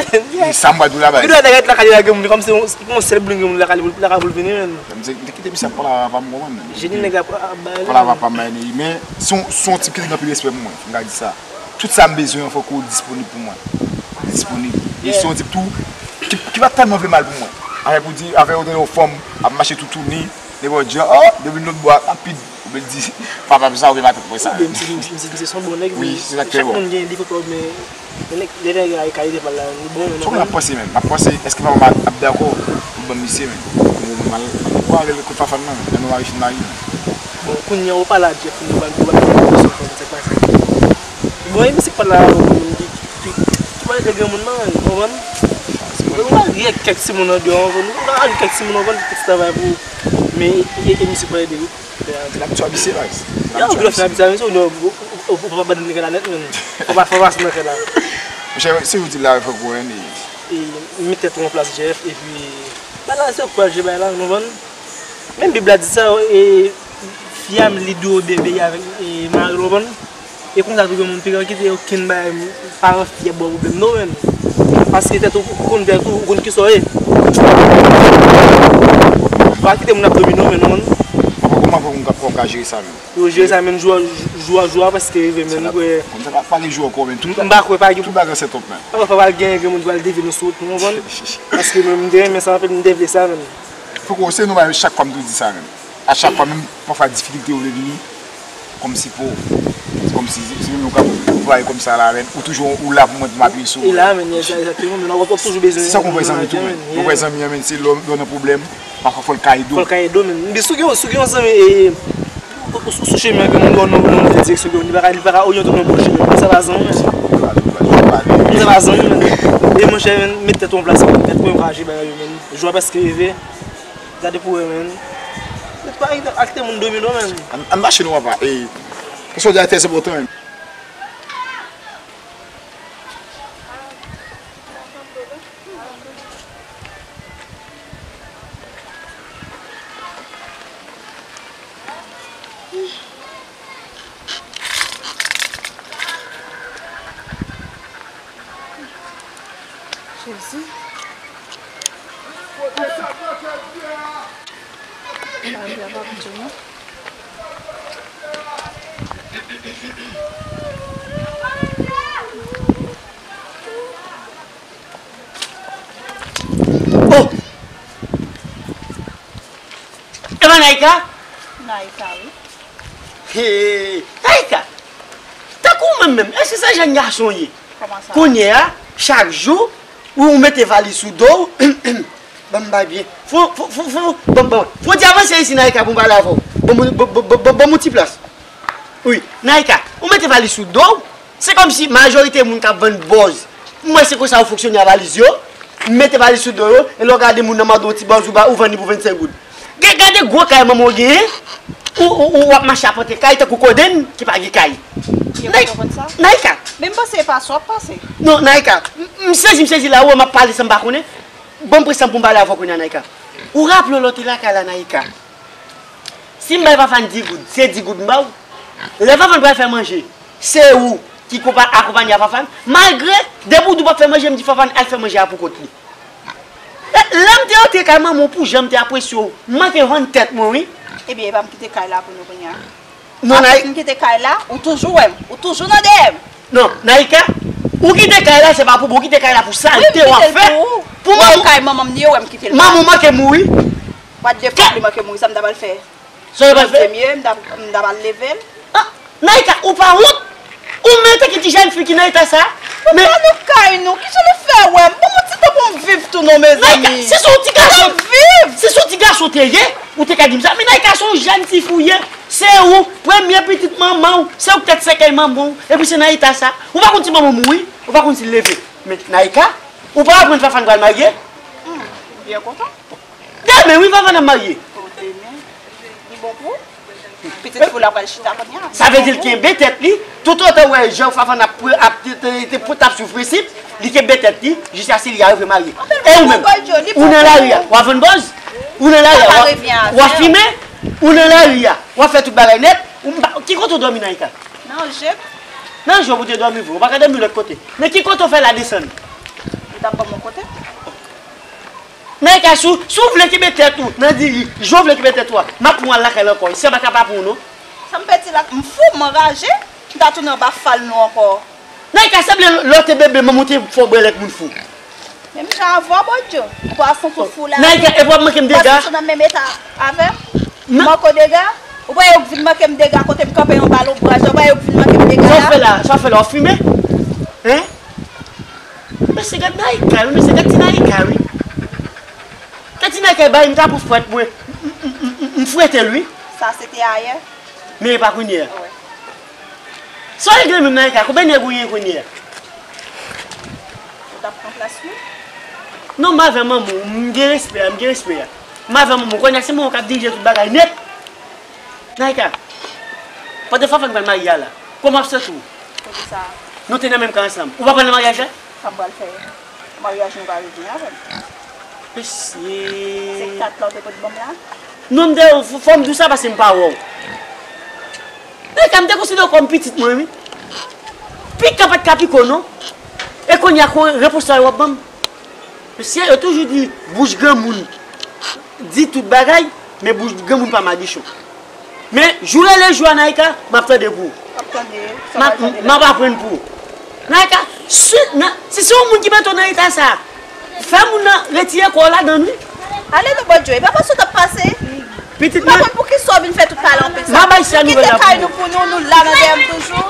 Sa m pa di w la bay. Li dwe rete lakay li la gen moun, kòm se yon sèl boul gen moun lakay li, lakay pou l vini menm. M te kite misye ap pale avè papa m konprann. Jeni nèg la ap bay. Pale avè papa m bay, men se yon, se yon tip ki gen anpil respè pou mwen, m ka di sa. Tout sa m bezwen an fòk ou disponib pou mwen. Disponib. E se yon tip tou ki, ki pa tèlman vle mal pou mwen. Afè pou di, afè ou tande yon fanm ap mache toutouni, nenpòt jan, oh, depi lòt bò a rapid, ou byen di, papa m sa, ou gen matant mwen sa. Oubyen m se, m se, m se, se yon bon nèg, wi, men se sa k fè chak bon. Moun gen defo pa yo, men lè nèg, lè nèg la e kalite pa l la, li bon, men. Fòk m ap panse menm. M ap panse, èske papa m ap, ap dakò pou ban m misye menm? Pou mwen, m al, pou avè l kot Fafane nan, lè nou mari fin mari menm. Bon, kounye a ou pale a Jeff, nou pral, nou pral fè yon konversasyon, sa k pase. Bon, e misye k pale la, yon moun ki, ki, ki pale de granmoun nan, ou konprann? Ou pral ri ak kèk timoun andeyò, ou konprann? Ou pral ri kèk timoun, ou konprann, ki travay pou ou. Men, e, e, e misye k pale de ou. L ap tou abise, baz. Yo, ou dwe fin abise, men se ou, ou, ou, ou pa abandone nèg la nèt, men. Fò pa, fò pa sou nan kè la. Monchè, se ou di la, fòk ou renmen. E, met tèt ou an plas, Jeff, epi, bagay la, se ou k pral jere bagay la, ou konprann? Menm Bib la di sa, e, fi a li dwe obeyi avèk, e, mari l, ou konprann? E konsa tou gen moun pi gran kite okenn bagay paran fi ap ba w pwoblèm non, menm. Paske tèt ou, ou konn tèt ou, ou konn kisa w ye. Pa kite moun ap domine w, menm, non, menm. Apa kòman fè moun ka, kòman ka jere sa menm? Yo jere sa menm jou a, jou a, jou a, paske rive menm, m kwè. Konn sa pa, pa gen jou ankò menm. Tout, m pa kwè pa gen. Tout bagay se top menm. Apa pa pral gen, gen moun ki pral devye nou sou wout nou, ou konprann? Paske mwen, m te renmen sa anpil, m te vle sa menm. Fòk ou se nou bagay, chak fwa m tou di sa menm. A chak fwa, menm pafwa difikilte yo vle vini, kòmsi pou, se kòmsi, se menm nou ka voye kòmsa la, men ou toujou ou la pou mwen, pou m apiye sou ou. E la, men, egzakteman, men w ap toujou bezwen. Se sa konn fè zanmi tou, men. Konn fè zanmi an, men, se lè w nan pwoblèm, pafwa fò l ka ede w. Fò l ka ede w, men. Men si w gen, si w gen yon zanmi, e, ou, ou, ou sou chemen, gen moun nan, nan, nan move direksyon, li pa ka, li pa ka oryante w nan bon chemen, men sa pa zanmi, men. Men sa pa zanmi, men. E monchè, men, met tèt ou an plas, men, gad kòman yo ka jere bagay yo, men. Jou a prèske rive. Gade pou wè, men. Met pa ak, ak te moun domine w, men. Ann, ann mache non, papa. E, paske w di a trè enpòtan, men. Jezi. Sa vle pa pito non. Oh! Epa Naïka? Naïka, wi. Hey, Naïka! Tankou ou menm menm, èske se jèn gason w ye? Kòman sa? Kounye a, chak jou, ou, ou mete valiz sou do w, ban m bay byen. Fò, fò, fò, fò, ban m, ban m. Fò w di avanse isi, Naïka, pou m pale avè w. Ban m, ban, ban, ban, ban, ban m yon ti plas. Wi, Naïka, ou mete valiz sou do w, se kòmsi majorite moun k ap vann bòz. M wè se konsa yo fonksyone a valiz yo. M mete valiz sou do yo, e lè w gade moun nan mande w ti bòz ou ba, ou vann li pou vennsenk goud. Ga-, gade gwo kay manman w genyen, ou, ou, ou w ap mache apante kay tankou kodenn ki pa gen kay. Yo pa konprann sa? Naïka. Men m panse e pa sa w ap pase. Non, Naïka, m, m sezi, m sezi la, ou wè m ap pale san m pa konnen. Ban m pran san m pou m pale avè w kounye a, Naïka. Ou raple w lè w te lakay la, Naïka? Si m bay Fafane dis goud, se dis goud m ba w. Lè Fafane pral fè manje, se ou ki konpa-, akonpanye a Fafane. Malgre, depi w di w p ap fè manje, m di Fafane al fè manje a pou kont li. E, lè m te antre kay manman w, pou jan m te apresye w, m manke vann tèt mwen, wi. Ebyen, e pa m kite kay la pou nou kounye a. Non, Naïka. Apre m kite kay la, ou toujou wè m, ou toujou nan dèyè m. Non, Naïka, ou kite kay la, se pa pou mwen, ou kite kay la pou salte w ap fè. Wi, m kite l pou ou. Pou manman. Kay manman m li, ou wè m kite l. Manman w manke mouri. What the fuck, li manke mouri, sa m ta pral fè? Sa w pral fè? Premye, m ta, m ta pral leve l. Ah, Naïka, ou pa wont? Ou menm te ki ti jèn fi ki nan eta sa? Men pa nan kay nou, kijan nou fè wè m? Ban m yon ti tan pou m viv tou non, mezanmi. Naïka, si se yon ti gason, si se yon ti gason te ye, ou te ka di m sa. Men Naïka se yon jèn ti fi w ye. Se ou, premye pitit manman w, se ou k tèt sèkèy manman w, epi se nan eta sa. Ou pa konn si manman w mouri, ou pa konn si l leve. Men Naïka, ou pa aprann Fafane pral marye? Hmm, byen kontan. Demen, wi, Fafane ap marye. Oh, demen. Li bon pou ou? Pitit fi w la pral chita kounye a. Sa vle di l kenbe tèt li, toutotan w wè jan Fafan ap, ap, te, te, te, t ap swiv prensip, li kenbe tèt li, jiskaske li arive marye. E ou menm, ou nan lari a, w ap vann bòz, ou nan lari a, w ap, w ap fimen, ou nan lari a, w ap fè tout bagay nèt, ou m pa, ki kote w dòmi nan Ika? Nan je. Nan je w pou te dòmi vre, ou pa ka dòmi lòt kote. Men ki kote w fè la desann? Ou t ap ban m yon kote? Naika, si w, si w vle kenbe tèt ou nan diri, jan w vle kenbe tèt ou a, m ap pran w al lakay la ankò. Isi a pa ka pa pou ou, non. Sa m pèdi la, m fou, m anraje, m ta tounen anba fal nou ankò. Naika, sanble lè w te bebe, manman w te fè w bwè lèt moun fou. Menm jan avè w, Bondye. Pwason tou fou la. Naika, epi w ap manke m dega. Pwason tou nan menm eta avè m. Manke w dega. Ou pa wè yo k vin manke m dega kote m kanpe yon bal onbraj la, ou pa wè yo k vin manke m dega la. Sa w fè la, sa w fè la, w ap fimen? Hein? Mesye, gad Naika, wi, mesye, gad ti Naika, wi. Gad ti Naika, bay m ta pou frèt mwen. M, m, m, m, m frete l, wi. Sa se te ayè. Men e pa kounye a. Wi. Sa w regle menm Naika, konbyen nèg ou gen kounye a? Ou t ap pran plas li? Non, m avè manman w, m gen respè a, m gen respè a. M avè manman w, kounye a se manman w k ap dirije tout bagay nèt. Naika, pandan Fafan pral marye a la, kòman w ap santi w? Poukisa? Nou te nan menm kan ansanm. Ou pa pral nan maryaj la? Sa m pral fè? Maryaj nou pa revini avè m. Mesye. Se kat la w te pot ban m la? Non, m te, fò m di w sa paske m pa wè w. Naika, m te konsidere w kòm pitit mwen, wi. Pika pa t ka pike w, non. E kounye a, ko, repons sa yo w ap ban m. Mesye, yo toujou di, bouch granmoun di tout bagay, men bouch granmoun pa madichon. Men, jou rele jou a, Naika, m ap tande pou ou. M ap tande, sa m ap, m ap aprann pou ou. Naika, si, nan, si se yon moun ki mete w nan eta sa, fè moun nan retire kò w ladan l, wi. Ale non, Bondye, e pa pase w t ap pase. Pitit mwen. M pa konn poukisa w vin fè tout pale anpil sa. M ap bay sa nouvèl la pou ou. Kite kay nou pou nou, nou la nan dèyè m toujou.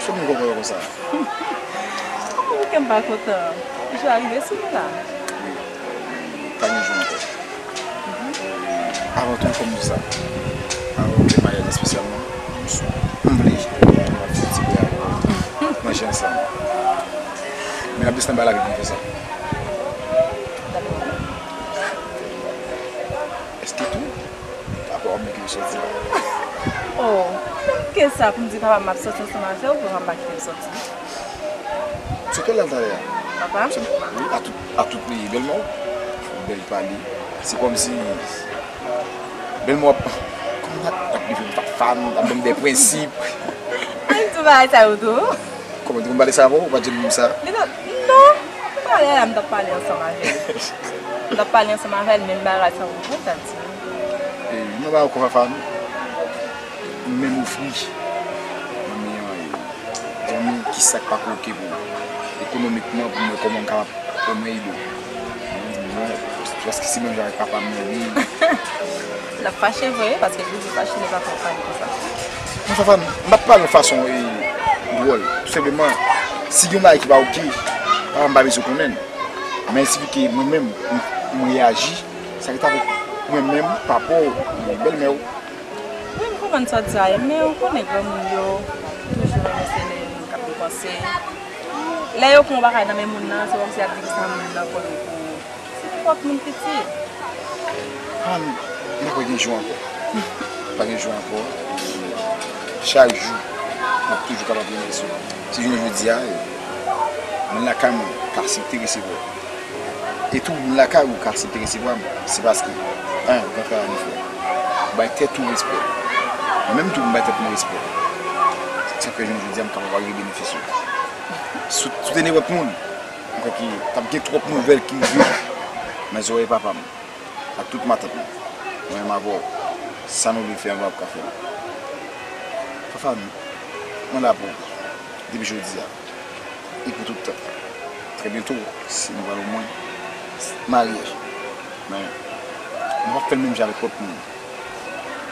Fò m konprann konsa. Poukè m pa kontan? Jou a rive sou nou la. Wi. Pa gen jou ankò. Avan tou, fò m di sa. Avan m fè maryaj espesyalman, m vle manje ansanm. Men n ap desann ba lavi pou m fè sa. Dakò. Èske tou? Apa w ap mete m soti la? Oh, ke sa pou m di papa m ap soti ansanm avè w, papa m pa kite m soti. Sou kè l al talè a? Papa? Wi, a tout, a tout peyi, bèlmè w. Bèl pale. Se kòmsi bèlmè w ap, kòman ap, ap leve m pa fan, ap ban m de prensip. Ay, m tou bagay sa yo tou. Kòman, te konn pale sa avè w? Ou pa t janm di m sa? Li t ap, non, m pale la, m t ap pale ansanm avè l. M t ap pale ansanm avè l, menm bagay sa ou konn sa di. E, m pa ba ou konfa fanmi. M menm ofri. Mwen menm, e, zanmi, kisa k pa koke pou ou? Ekonomikman, pou mwen, kòman m kapab omwen ede w? Mwen di, bon, paske se menm jan avèk papa m nan, wi. L ap fache vre, paske li di fache, li pa fè pale konsa. Non, Fafan, m ap pale yon fason, e, dwòl. Tou senpleman, si gen yon bagay ki pa oke, papa m pa bezwen konnen l. Men, sifike mwen menm, m, m reyaji, sa ki ta fè mwen menm, papa w, bèlmè w. Wi, m konprann sa w di a, men ou konnen granmoun yo toujou renmen se lè moun k ap depanse. Lè yo pran yon bagay nan men moun nan, se kòmsi y ap di ki sa moun nan konn pou ou. Se nenpòt moun piti. Ah, m pa kwè gen jou ankò. Pa gen jou ankò. Chak jou, m ap toujou kapab remèsye w. Si jounen jodi a, moun lakay mwen ka aksepte resevwa w. E tou, moun lakay ou ka aksepte resevwa m, se paske, en, ou konn travay nou fè. Ou bay tèt ou respè. Mwen menm tou, m bay tèt mwen respè. Sa k fè jounen jodi a, m kapab al rebenefisye w. Si w, si w te nenpòt moun, m kwè ke t ap gen twòp nouvèl ki rive nan zòrèy papa m ak tout matant mwen. Mwen menm avè w, sa nou vle fè an, nou p ap ka fè l. Fafan, mwen la pou ou, depi jodi a e pou tout tan. Trè byento, si nou pral omwen marye. Men, nou p ap fè l menm jan avèk lòt moun.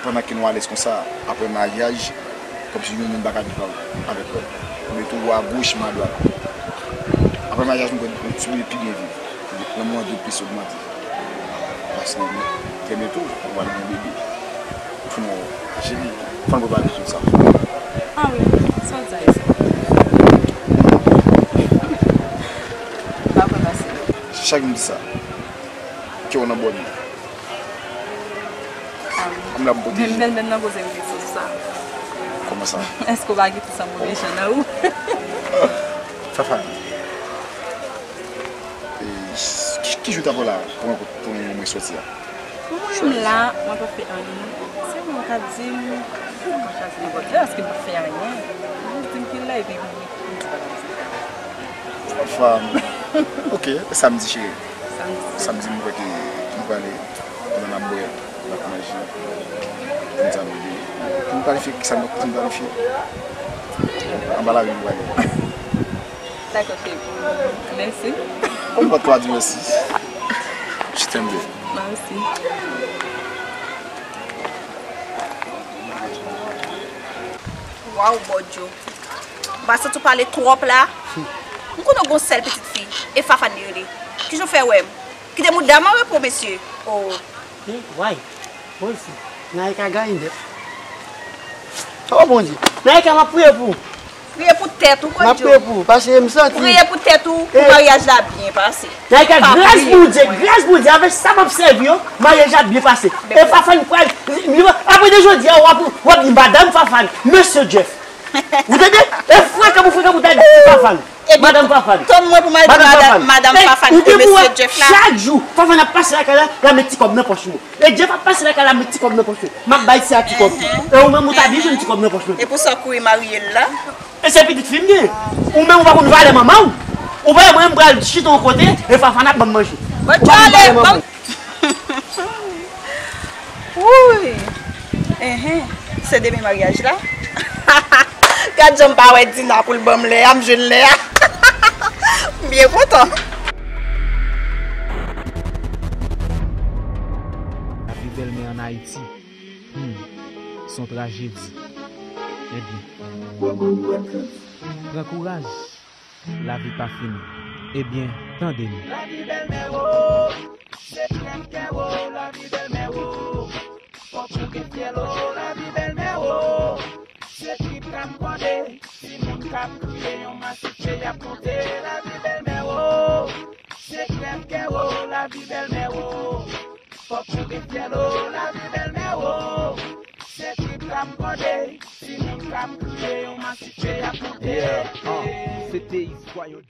Pandan ke nou alèz konsa, apre maryaj, kòmsi yon moun pa ka viv avèk lòt. Ou mete w agoch, m adwat. Apre maryaj, nou konn kontinye pi byen viv. Lanmou an dwe plis ogmante. Paske trè byento, nou pral gen bebe. Pou nou, cheri, fò n prepare tout sa. Ah wi, sa w di a, sa. M pa kwè pase. Chak m di sa, kè w nan bò m nan. Kòm l ap poteje. Menm bèlmè m nan koze m te di sa. Kòman sa? Èske w pa gen ti san move jan nan ou? Fafane. E, ki, ki jou ta pral la pou rankontre mwen soti a? Pou mwen, m la, mwen pa fè anyen. Se mwen ka di m, mwen ka chwazi nenpòt lè, paske m pa fè anyen. Mwen di m ki lè, epi m di pa ka di. Fafane. Ok, samdi, cheri. Samdi. Samdi, m kwè ke nou prale, pandan n ap bwè, n ap manje, nou sa bebe. Nou planifye kisa nou, kisa nou planifye. Anba lari nou prale. Dakò, cheri. Mèsi. Kòman pa di mèsi? Je t'aime, baby. Mwen osi. Waw, Bòdyo. Ou pa santi w pale twòp la? M konnen w gon sèl pitit fi, e Fafane li rele. Kijan w fè wè m? Kite mouda m an repo, mesye. Oh. Hey, why? Bon, si. Naika gaye nèt. Oh, Bondye. Naika, m ap priye pou ou. Priye pou tèt ou, Bondye. M ap priye pou ou, paske m santi. Priye pou tèt ou, pou maryaj la byen pase. Naika, gras Bondye, gras Bondye, avèk sa m ap sèvi yo, maryaj la byen pase. E Fafane pral, apre de jodi a, w ap, w ap di madanm Fafane, mesye Jeff. Ou tande? E frekan pou frekan pou ta di Fafane. Madanm Fafane. Tann mwen pou m al di madanm, madanm Fafane ke mesye Jeff la. Chak jou, Fafane ap pase lakay la, l ap met ti kòb nan pòch mwen. E Jeff ap pase lakay la, met ti kòb nan pòch mwen. M ap bay ti a ti kòb tou. E ou menm, ou ta byen jwenn ti kòb nan pòch mwen. E pou sa w kouri marye l la? E se pitit fi m gen. Ou menm, ou pa konn valè manman w. Ou pa wè mwen, m pral chita yon kote, e Fafane ap ban m manje. Ou pa konn valè manman w. Wouy! Enhen, se demen maryaj la. Gad jan m pa wè Dina pou l ban m lè a, m jwenn lè a. M byen kontan. Lavi bèlmè ann Ayiti, hmm, se yon trajedi. Ebyen, pran kouraj. Lavi pa fini. Ebyen, tande m. Lavi bèlmè wo, se krèv kè wo, lavi bèlmè wo. Fòk ou gen fyèl o, lavi bèlmè wo. Se trip k ap kòde, timoun k ap kriye, yon masif ke y ap monte, lavi bèlmè wo. Se krèv kè wo, lavi bèlmè wo. Fòk ou gen fyèl o, lavi bèlmè wo. Se trip k ap kòde, timoun k ap kriye, yon masif ke y ap monte. Yeah, uh, se te istwa yon